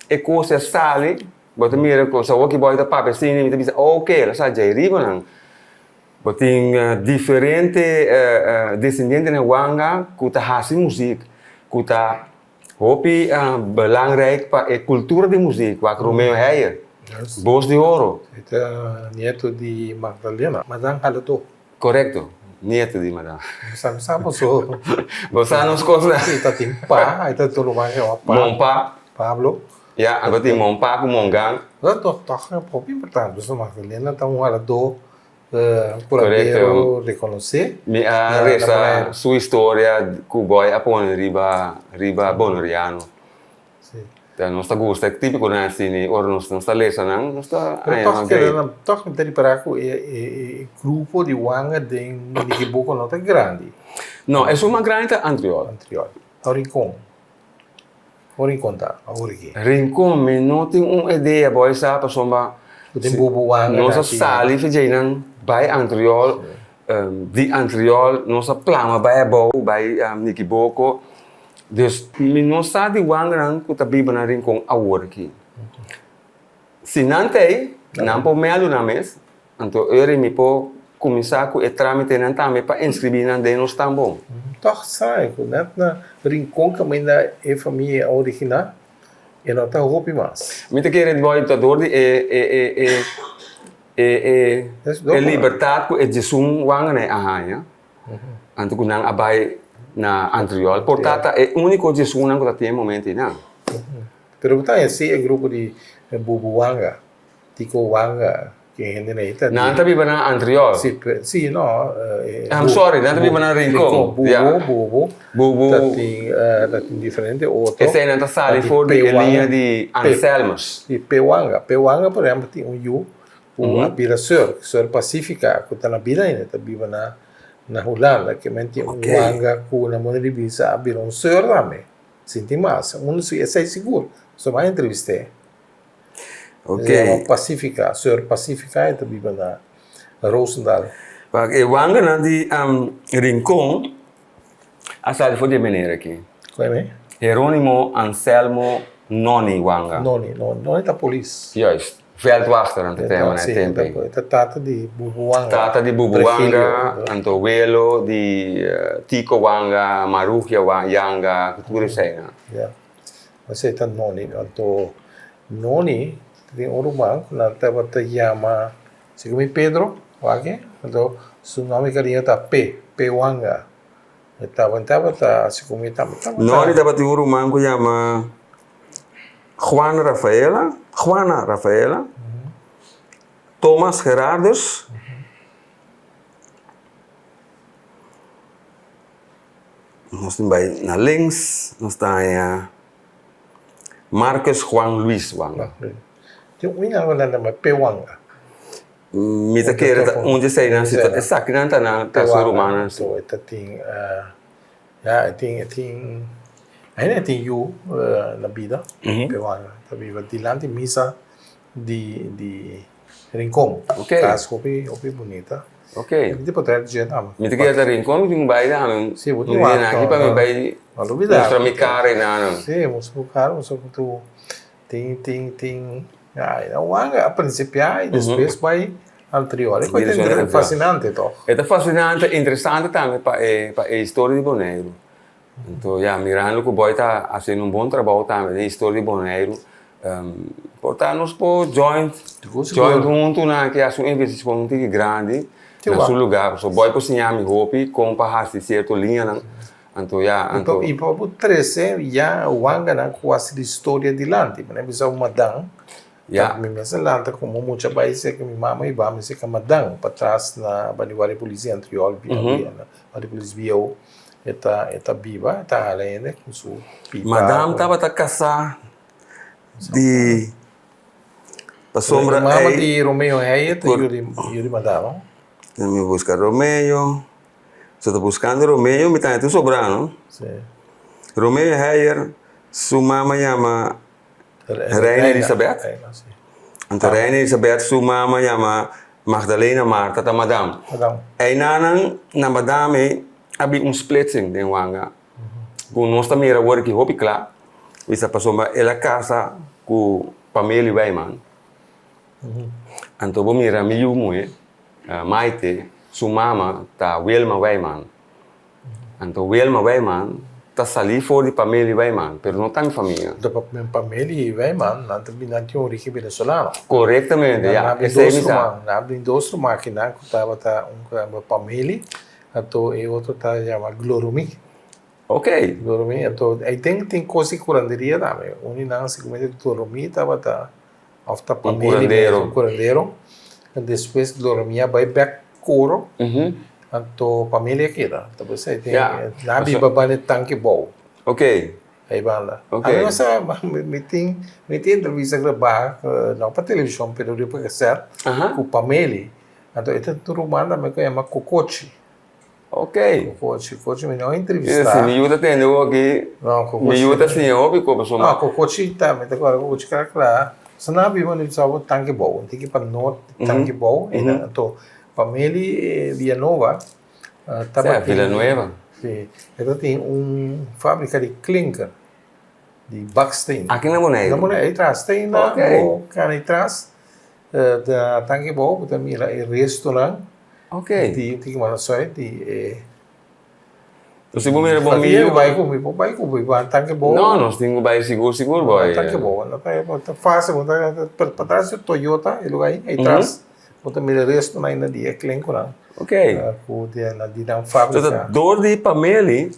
e kos a sali, bo ta mira ku sa woki boy ta papia asina mi ta bisa oke el a sa djei riba nan. Bo tin diferente desendientenan wanga ku ta hasi muzik, ku ta hopi belangrijk pa e kultura di muzik, wak Romeo Heyer, Bos di Oro. E ta nieto di Magdalena, Madan Haladó. Korekto, nieto di Madan. Bo sa mi sa boso. Bo sa nos kosnan. Si, ta tin pa, ai ta tur ruman yama pa. Mon pa. Pablo. Ya, anto tin mon pa ku mon gan. Bo sa tòg e hopi importante, pasobra Magdalena ta un haladó kurandero rekonosé. Mi a resa su historia ku Boy a pone riba riba Boneriano. Ta nos ta gusta e típiconan asina ora nos nos ta lesa nan nos ta Pero tòg keda nan tòg mi ta ripará ku e e grupo di wanga den Nikiboko no ta grandi. No, esun mas grandi ta Antriol. Antriol. Aw Rincon. Kon Rincon ta awor aki? Rincon mi no tin un idea boy sa pasobra Bo tin bubu wanga nos a sali fi djeinan bai Antriol di Antriol nos a plama bai abou bai Nikiboko dus mi no sa di wanganan ku ta biba na Rincon awor aki. Si nan ta ei nan por mèldu nan mes Anto ora mi por kuminsá ku e trámitenan tambe pa inskribí nan den nos tambon. Tòg sa ku nèt na Rincon kaminda e famia a originá, e no ta hopi mas. Mi ta kere bo ta dor di e e e e e e libertat ku e djesun wanganan a haña, anto ku nan a bai na Antriol, por ta ta e úniko djesunnan ku ta tin e momento einan. Pero bo ta haña si e grupo di Bubu Wanga. Tiko Wanga, ke hende na ita. Nan ta biba na Antriol. Si, si, no. I'm sorry, nan ta biba na Rincon. Rincon, Bubu, Bubu. Ta tin, ta tin diferente otro. Esei nan ta sali for di e liña di Anselmus. Si, Pe Wanga. Pe Wanga, por ehempel, tin un yu ku a bira seur, seur Pacifica, ku ta na bida ainda, ta biba na na Hulanda. Ke men tin un Wanga ku na modo di bisa a bira un seur tambe. Sinti mas. Un si, esei sigur. So mi a entrevist'é. Ok. Se llama Pacifica, Seur Pacifica e ta biba na Roosendaal. Wak, e wanganan di Rincon a sali for di e meneer aki. Kon e me? Heronimo Anselmo Noni Wanga. Noni, Noni, Noni ta polis. Juist, veldwachter nan ta tema na e tempo ei. E ta tata di Bubu Wanga. Tata di Bubu Wanga, anto welo di Tico Wanga, Marugia Yanga, tur eseinan. Ya. Esei ta Noni. Anto Noni tin un ruman ku nan tabata yama segun mi Pedro wak anto su nòmber di kariño ta Pe, Pe Wanga. E tabata segun mi tambe tabata. Noni tabatin un ruman ku yama Juan Rafaela, Juana Rafaela, Thomas Gerardus. Nos tin bai na links, nos ta haña Marcus Juan Luis Wanga. Tin un nan nan ta Pe Wanga. Mi ta kere ta un di eseinan si ta esakinan ta nan ta su rumannan si. So e ta tin ya e tin e tin ainda e tin yu na bida Pe Wanga ta biba dilanti misa di di Rincon. Ok. Kas hopi hopi bunita. Ok. Mi tin potrèt dje tambe. Mi ta kere ta Rincon mi tin ku bai tambe. Si, bo tin wak. Mi aki pa mi bai mustra mi kara i nan. Si, mustra bo kara, mustra ku tu tin tin tin ya e wanga a prinsipiá i despues bai anterior. E kos ta fasinante tòg. E ta fasinante, interesante tambe pa e pa e historia di Boneiru. Anto ya, mirando ku Boy ta hasiendo un bon trabou tambe den historia di Boneiru, por ta nos por join, join huntu nan aki hasi un investigashon un tiki grandi na su lugá. Pasobra Boy por siña mi hopi kon pa hasi sierto liñanan. Anto ya, anto. I pa bo trese ya wanganan ku hasi di historia dilanti. Manera bisa un madan Ya. Mi mester lanta komo mucha bai serka mi mama i bami serka madan patras na bani guardia polis di Antriol guardia polis bieu e ta e ta biba e ta hala hende ku su pipa. Madam tabata kasá di pasobra E mama di Romeo Heyer ta yu di yu di madam. Mi buska Romeo so ta buskando Romeo mi ta haña tur sobrá no. Si. Romeo Heyer su mama yama Reina Elisabeth. Anto Reina Elisabeth su mama yama Magdalena Marta ta madam. Einanan na madam ei a bin un splitsing den wanga. Ku nos ta mira awor aki hopi kla. Bisa pasobra el a kasa ku Pameli Wijman. Anto bo mira mi yu muhé Maite su mama ta Wilma Wijman. Anto Wilma Wijman ta salí for di Pameli Wijman, pero no ta mi famia. Anto Pameli Wijman, nan ta bin, nan tin origen venezolano. Korektamente, ya. Esei mi sa. Nan bin dos ruman akinan ku tabata un ku yama Pameli, anto e otro ta yama Gloromí. Oké. Gloromí, anto ei tin kos di kuranderia tambe. Un di nan sigumente Gloromí tabata Of ta pa Un curandero. Un curandero. En despues Gloromia bai bek Coro. Anto familia keda. Ta por esei tin Ja. na biba banda e tanki bou. Ok. Ei banda. Ok. Ami no sa mi tin mi tin entrevista grabá no pa televishon pero riba kaset ku Pameli. Anto e ta un ruman tambe ku yama Kokochi. Ok. Kokochi, kokochi mi no a entrevistá. Si mi yu ta tende bo aki, No, kokochi. mi yu ta siña hopi kos pasobra. No, kokochi ta, mi ta kòrda kokochi kla kla. Sa nan a biba na Bissau Tanki Bou, un tiki pa nort di Tanki Bou, i nan anto Pameli Villanova tabatin. Sea, Villanueva. Si, e tabatin un fábrika di klinker, di baksteen. Aki na Boneiru? Na Boneiru, ei tras, te na bo kana ei tras, na Tanki Bou bo ta mira e restonan. Ok. Di tin ku manda soi di e. Si bo mira bo mi yu. Bai ku mi, bo bai ku mi, bo tanke bo. No, nos tin ku bai sigur sigur boy. Tanke bo, no ta ta fácil, bo ta patras di Toyota e lugar ei, ei tras bo ta mira restonan ainda di e klenkunan. Ok. Ku di di nan fábrika. Dor di Pameli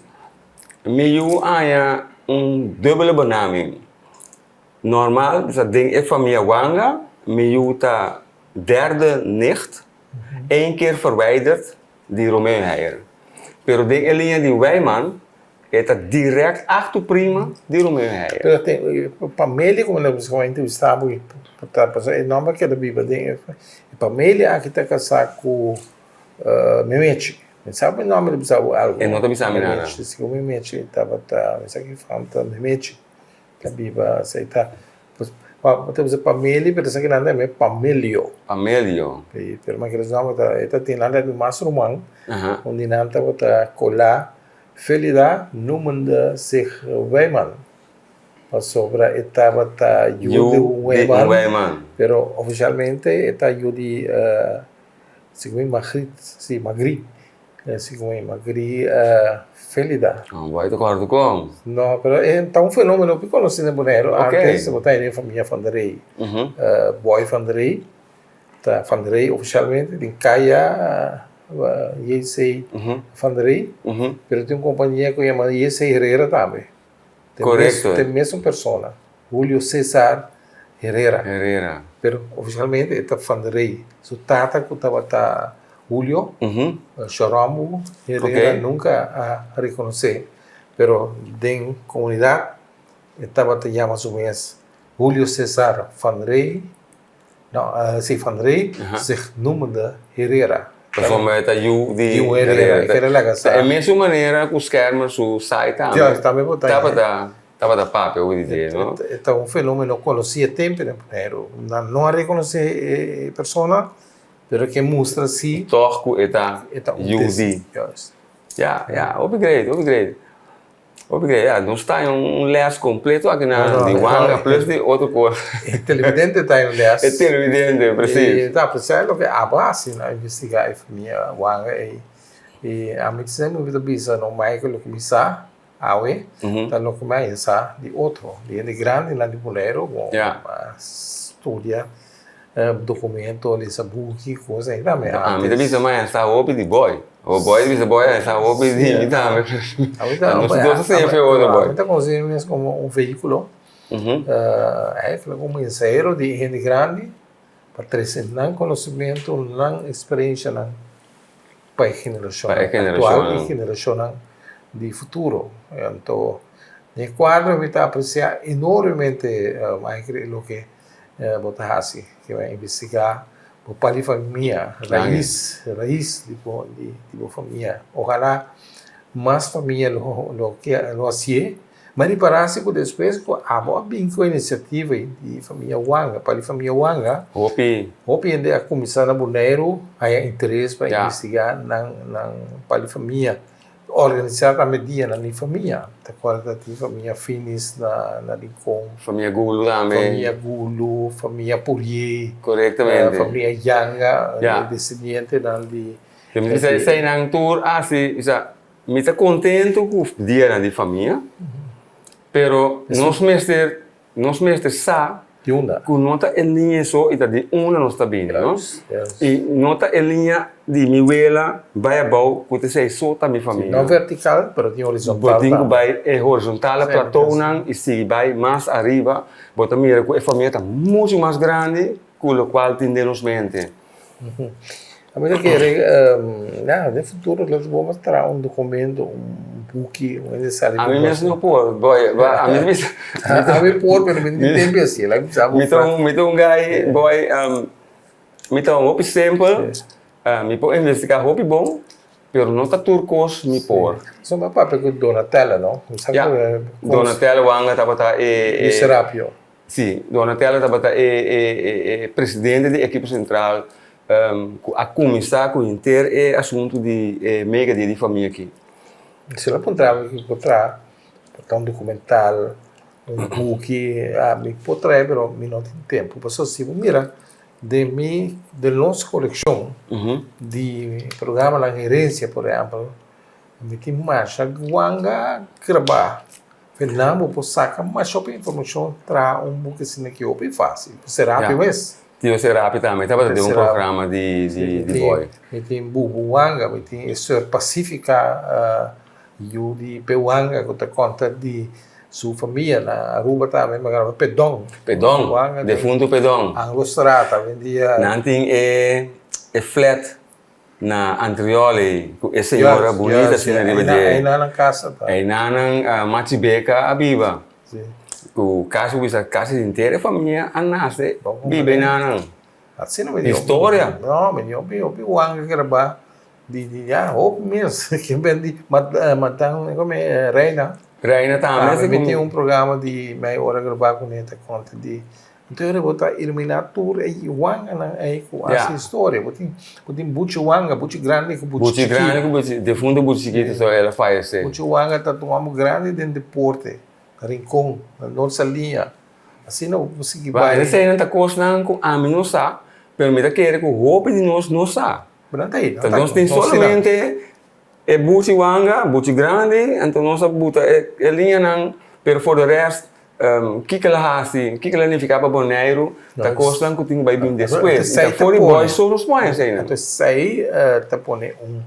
mi yu haña un dubbele benaming. Normal bisa den e famia Wanga mi yu ta derde nicht Eén keer verwijderd di Romeo Heyer. Pero den e liña di Wijman e ta direct achterprima di Romeo Heyer. Pero tin Pamelia como nos a entrevista bo ta pasobra e nomber a keda biba den e Pamelia aki ta casá cu Memechi. Mi sa bo e nomber ta bisa bo algo. E no ta bisa mi nada. Segun Memechi tabata mi sa ki fam ta Memechi. Ta biba esei ta pues pa bo ta bisa Pameli pero esaki nan ta yama e Pamelio. Pamelio. Si pero mi a kere sa ta e ta tin nan ta di mas ruman un di nan tabata Colá Felida noemende zich Wijman pasobra e tabata yu di un Wijman pero ofisialmente e ta yu di segun mi Magriet si Magriet. Segun e Magri Felida. No bai ta kòrda kon. No, pero e ta un fenomeno hopi konosí na Boneiru. Antes bo ta hende famia Van der Rey. Boy Van der Rey ta Van der Rey ofishalmente den kaya JC Van der Rey. Pero tin un kompania ku yama JC Herrera tambe. Korekto. Ta e mesun persona, Julio Cesar Herrera. Herrera. Pero ofishalmente e ta Van der Rey. Su tata ku tabata Julio, Shorombu Herrera nunka a rekonosé, pero den komunidat e tabata yama su mes Julio Cesar Van Rey, no, si Van Rey, zich noemende Herrera. Pasobra e ta yu di Herrera. E kere laga sa. Ta e mesun manera ku Schermer su sai tambe. Ja, tambe por ta. Tabata, tabata papia hopi di dje, no? E ta un fenomeno konosí e tempu den Boneiru. Nan no a rekonosé e persona. Pero ke mustra si. Tòg ku e ta yu di. Ya, ya, hopi great, hopi great. Hopi great, ya, nos ta un les kompleto aki na di wanga plus di otro kos. E televidente ta un les. E televidente, presis. I ta apresiá loke abo hasi na investigá e famia wanga ei. I ami semper mi ta bisa no Michael loke mi sa awe ta loke mi a haña sa di otro, di hende grandinan di Boneiru ku a studia Documento, lesa buki, cos ahí tambe. Ami ta bisa mai sa hopi di boy. O boy ta bisa boy sa hopi di mi tambe. Ami ta Nos dos ta siña fe otro boy. Ami ta considera mi mes como un vehiculo. Eigenlijk un mensahero di hende grandi pa trece nan conocimento, nan experiencianan pa e generacionnan actual y generacionnan di futuro. Anto den e cuadro mi ta aprecia enormemente loke Bo ta hasi ke bai investigá bo pa di famia, rais, rais di bo di bo famia. Ojalá mas famia lo lo ke lo hasié. Mi a ripará si ku despues ku abo a bin ku e inisiativa ei di famia Wanga, pa di famia Wanga, Hopi. hopi hende a kuminsá na Boneiru haña interes pa investigá nan nan pa di famia. Organisá tambe dianan di famia. Ta kòrda tin famia Finis na na Rincon. Famia Gulu tambe. Famia Gulu, famia Pourier. Korektamente. Famia Yanga, desendientenan di. Mi bisa eseinan tur hasi, bisa mi ta kontentu ku dianan di famia, pero nos mester Nos mester sa ku no ta e liña so i ta di unda nos ta bini, no? I no ta e liña di mi wela bai abou ku ta esei so ta mi famia. No vertikal, pero tin horizontal tambe. Bo tin ku bai e horizontale platounan i sigui bai mas ariba, bo ta mira ku e famia ta muchu mas grandi ku lokual tin den nos mente. A mi ta kere, ya, den futuro lo bo por traha un documento, un buki, un hende sali A mi mes no por, boy, a mi mes. A mi por, pero mi no tin tempo así, la mi sa bo. Mi ta un, mi ta un guy, boy, mi ta un hopi simpel, mi por investigá hopi bon. Pero no ta tur kos mi por. Bo a papia ku Donatella, no? Ya, Donatella Wanga tabata e. Di Serapio. Si, Donatella tabata e e presidente di ekipo sentral ku a kuminsá ku henter e asuntu di e mega dia di famia aki. Si lo puntra mi kiko por traha, por ta un dokumental, un buki, mi por traha pero mi no tin tempu. Pasobra si bo mira den mi, den nos kolekshon di programanan herensia por ehèmpel, mi tin masha guanga grabá. Fernan bo por saka masha hopi informashon traha un buki asina ki hopi fásil. Serapio mes. Tio Serapio tambe tabata den un programa di di Boy. Mi tin Bubu Wanga, mi tin e Sor Pacifica yu di Pe Wanga ku ta konta di su famia na Aruba tambe mi a graba Pedon. Pedon, defuntu Pedon. Anglo Strata awendia. Nan tin e flat Na Antriol ei, ku e señora bunita asina riba dje. Einan nan kasa ta. Einan nan Machi Beka a biba. Ku kasi bo bisa kasi henter e famia a nase biba einan nan. Asina mi di. Historia. No, mi di hopi hopi wanga grabá di di ya hopi mes ke ben di matan kome Reina. Reina tambe. Mi tin un programa di mei ora grabá kuné ta konta di Anto ora bo ta ilumina tur e wanganan ei ku hasi historia. Bo tin bo tin buchi wanga, buchi grandi ku buchi chikito. Buchi grandi ku buchi, defuntu buchi chikito so el a fayesé. Buchi wanga ta un hòmber grandi den deporte, na Rincon, na Noord Saliña. Asina bo por sigui bai. Eseinan ta kosnan ku ami no sa, pero mi ta kere ku hopi di nos no sa. Bo nan ta ei, nan ta. Nos tin solamente E buchi wanga, buchi grandi, anto nos a buta e liñanan, pero for de rest, kiko el a hasi, kiko el a nifiká pa Boneiru, ta kosnan ku tin ku bai bin despues. I ta for di boy so nos pone eseinan. Anto esei ta pone un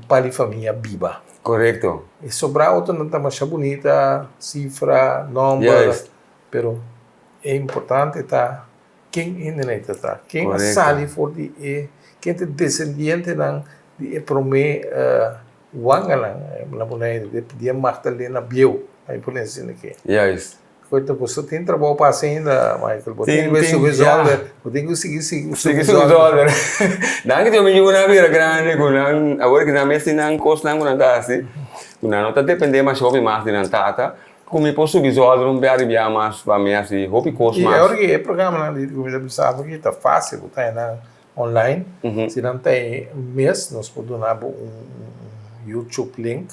par di famia biba. Korekto. E sobrá otronan ta masha bunita, sifra, nòmber, pero e importante ta Ken hende ta ta? Ken a sali for di e, ken ta e desendientenan di e promé wanganan na Boneiru, di e Magdalena bieu, a mi pone asina aki. Juist. Koita boso tin trabou pa hasi ainda, Michael. Bo tin ku subi zolder, bo tin ku sigui subi zolder. Nan ki tin mi yunan bira grandi ku nan, awor ki nan mes tin nan kosnan ku nan ta hasi, ku nan no ta dependé masha hopi mas di nan tata. Ku mi por subi zòlder un bia ribiá mas pa mi hasi hopi kos mas. I ora ki e programanan di ku mi ta bisa abo aki ta fásil, bo ta haña nan online. Si nan ta e mes nos por duna bo un YouTube link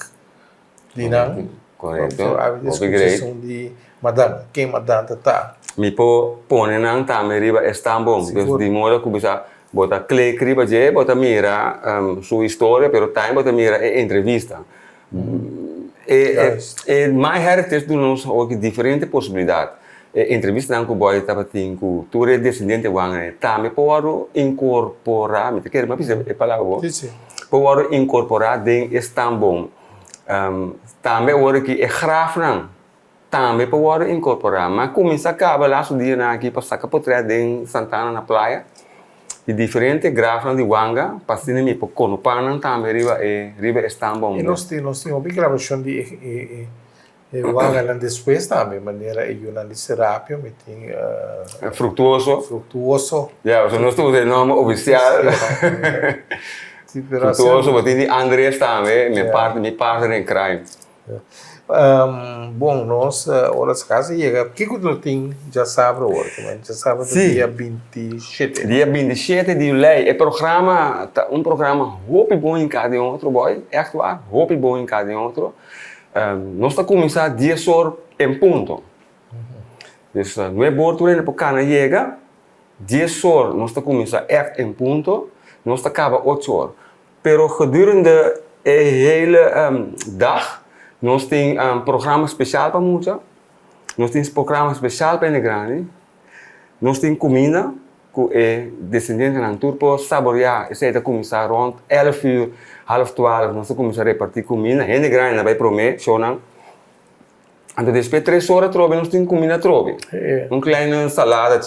di nan. Korekto, hopi great. Di Madan, ken Madan ta ta. Mi por pone nan tambe riba e stambon. Dus di modo ku bisa bo ta klik riba dje bo ta mira su historia pero tambe bo ta mira e entrevista. E My Heritage duna nos hopi diferente posibilidat. E entrevistanan ku Boy tabatin ku tur e desendiente wangre tambe por wòrdu inkorporá, mi ta kere mi a bisa e palabra bo, por wòrdu inkorporá den e stambon. Tambe awor aki e grafnan tambe por wòrdu inkorporá. Mi a kuminsá kaba lastu dianan aki pa saka potrèt den Santana na playa di diferente grafnan di wanga pa asina mi por konopá nan tambe riba e riba e stambom. I nos tin nos tin hopi grabashon di e e wanganan despues tambe, manera e yunan di Serapio, mi tin Fructuoso. Fructuoso. Ya, pasobra nos ta usa e nòmber ofisial. Fructuoso, bo tin di Andres tambe, mi parte mi partner in crime. Bon, nos ora sa casi yega, kico lo tin djasabra awor? Djasabra ta dia 27. Dia 27 di julei. E programa ta un programa hopi bon hinká den otro, boy. Ègt waar, hopi bon hinká den otro. Nos ta kuminsá dies or en punto. Dus nuebe or tur hende por kana yega. Dies or nos ta kuminsá ègt en punto. Nos ta kaba ocho or. Pero gedurende e hele dag nos tin programa special pa mucha, nos tin programa special pa hende grandi, nos tin cuminda cu e descendientenan tur por saborea, esey ta cuminsa rond elf uur, half twaalf nos ta cuminsa reparti cuminda, hende grandi na bay prome shownan, anto despues tres ora atrobe nos tin cuminda atrobe, un kleine salada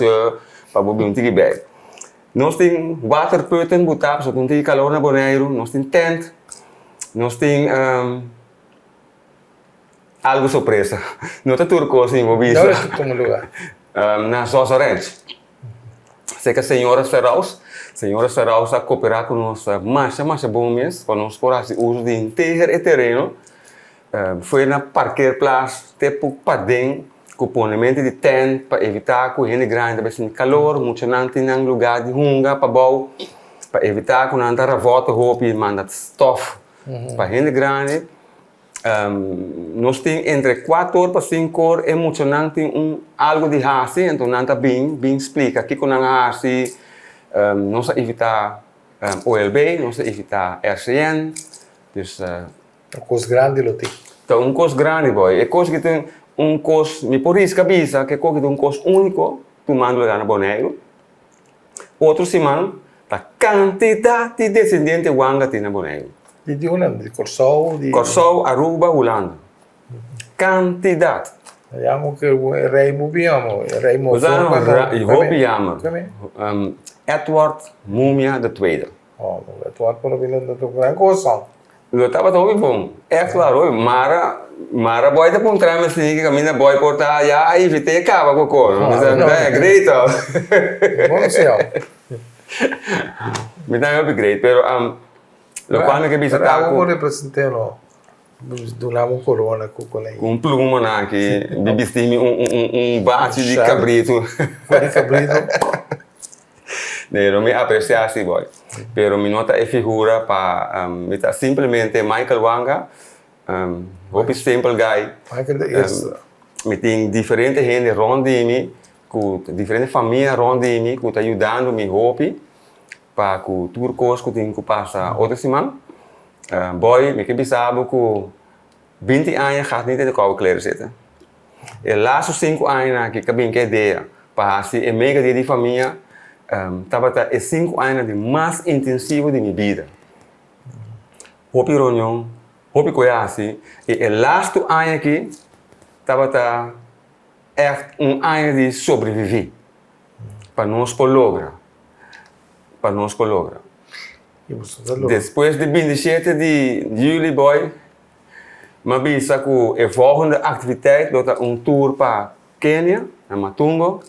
pa bo bin un tiki bay. Nos tin waterputten butá pasobra tin tin kalor na Boneiru, nos tin tent, nos tin algu sorpresa. No ta tur kos mi por bisa. Dónde ta tuma lugá? Na Zozo Ranch. Serka señora Seraus. Señora Seraus a koperá ku nos masha masha bon mes pa nos por hasi uso di henter e tereno. Fue na parkeerplaats te por paden ku ponemente di tent pa evitá ku hende grandi ta bai sinti kalor, muchanan tin nan lugá di hunga pabou pa evitá ku nan ta ravòta hopi manda stòf pa hende grandi. Nos tin entre kuater or pa sinku or e muchanan tin un algu di hasi, enton nan ta bin bin splika kiko nan a hasi. Nos a invitá OLB, nos a invitá RCN, dus. Un kos grandi lo tin. Ta un kos grandi boy. E kos ki tin un kos, mi por riska bisa ku e kos ki ta un kos úniko tumando lugar na Boneiru. Otro siman ta kantidat di desendiente Wanga tin na Boneiru. Di di unda? Di Kòrsou? Di. Kòrsou, Aruba, Hulanda. Kantidat. Yama ku e rei hopi yama. E rei mo forma. Hopi yama. Edward Mumia de Tweede. Oh, Edward por a bini ta un gran kos. Lo tabata hopi bon. Echt waar hopi. Mara, mara boy ta puntra mi así ki kaminda boy por ta ya a invit'é kaba ku kos. Mi ta mi ta great hoor. Bon si hoor. Mi ta hopi great pero lokual mi ke bisa ta ku. Pero abo por represent'é no. Duna un korona ku konai. Ku un pluma nan aki mi bisti mi un un un bachi di kabritu. Di kabritu. Pero mi aprecia si boy. Pero mi no ta e figura pa mi ta simplemente Michael Wanga, hopi simple guy. Michael de eerste. Mi tin diferente hende rond di mi, ku diferente famia rond di mi ku ta yudando mi hopi pa ku tur kos ku tin ku pasa otro siman. Boy, mi ke bisa bo ku binti aña gat niet in de koude kleren zitten. E laatste sinku añanan aki ka bin ku e idea pa hasi e mega dia di famia tabata e sinku añanan di mas intensivo di mi bida. Hopi reunion, hopi ku e hasi i e laatste aña aki tabata ègt un aña di sobreviví pa nos por logra, pa nos por logra. Despues di bintishete di juli boy M'a bisa ku e volgende aktiviteit lo ta un tour pa Kenia, na Matungo,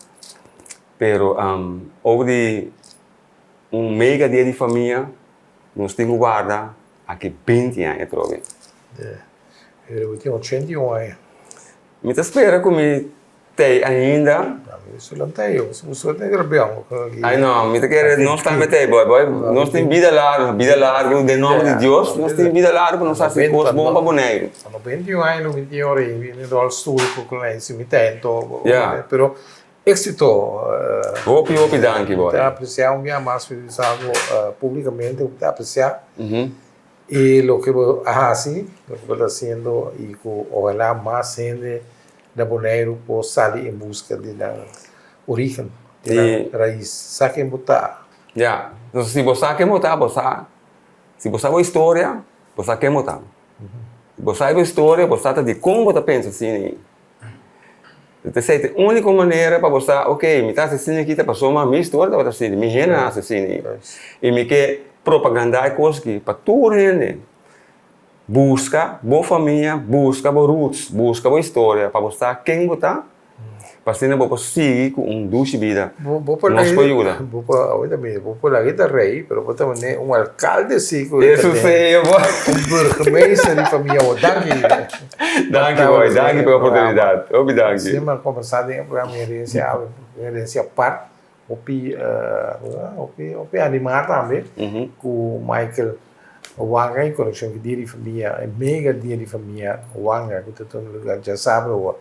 pero over di un mega dia di famia nos tin ku warda aki binti aña atrobe. Pero bo tin 81 aña. Mi ta spera ku mi Tei ainda. Ai no, mi ta kere nos tambe tei boy boy, nos tin bida largu, bida largu den nomber di Dios, nos tin bida largu pa nos hasi kos bon pa Boneiru. Hopi hopi danki boy. Y loke bo a haci, loke bo ta haciendo y cu ojalá mas hende na Boneiru por sali en busca di nan origen, di nan rais. Sa ken bo ta. Ya. Entonces si bo sa ken bo ta, bo sa, si bo sa bo historia, bo sa ken bo ta. Si bo sa bo historia, bo sa ta dikon bo ta pensa asina. Esei ta e úniko manera pa bo sa, ok, mi ta hasi asina aki ta pasobra mi historia tabata asina, mi hende a hasi asina. I mi ke propagandá e kos aki pa tur hende. Buska bo famia, buska bo roots, buska bo historia pa bo sa ken bo ta. Pa asina bo por sigui ku un dushi bida. Bo por Nos por yuda. Bo por, ahorita mi, bo por laga ta rei, pero bo ta mane un alkalde si ku Eso sí, bo. Un burgemeester di famia bo. Danki. Danki boy, danki pa e oportunidat. Hopi danki. Asina mi a kombersá den e programa Mi Herencia Awe, Mi Herencia Apart. Hopi, hopi, hopi animá tambe ku Michael Wanga en konekshon ku Dia di Famia, e mega Dia di Famia Wanga ku ta tuma lugar djasabra awor.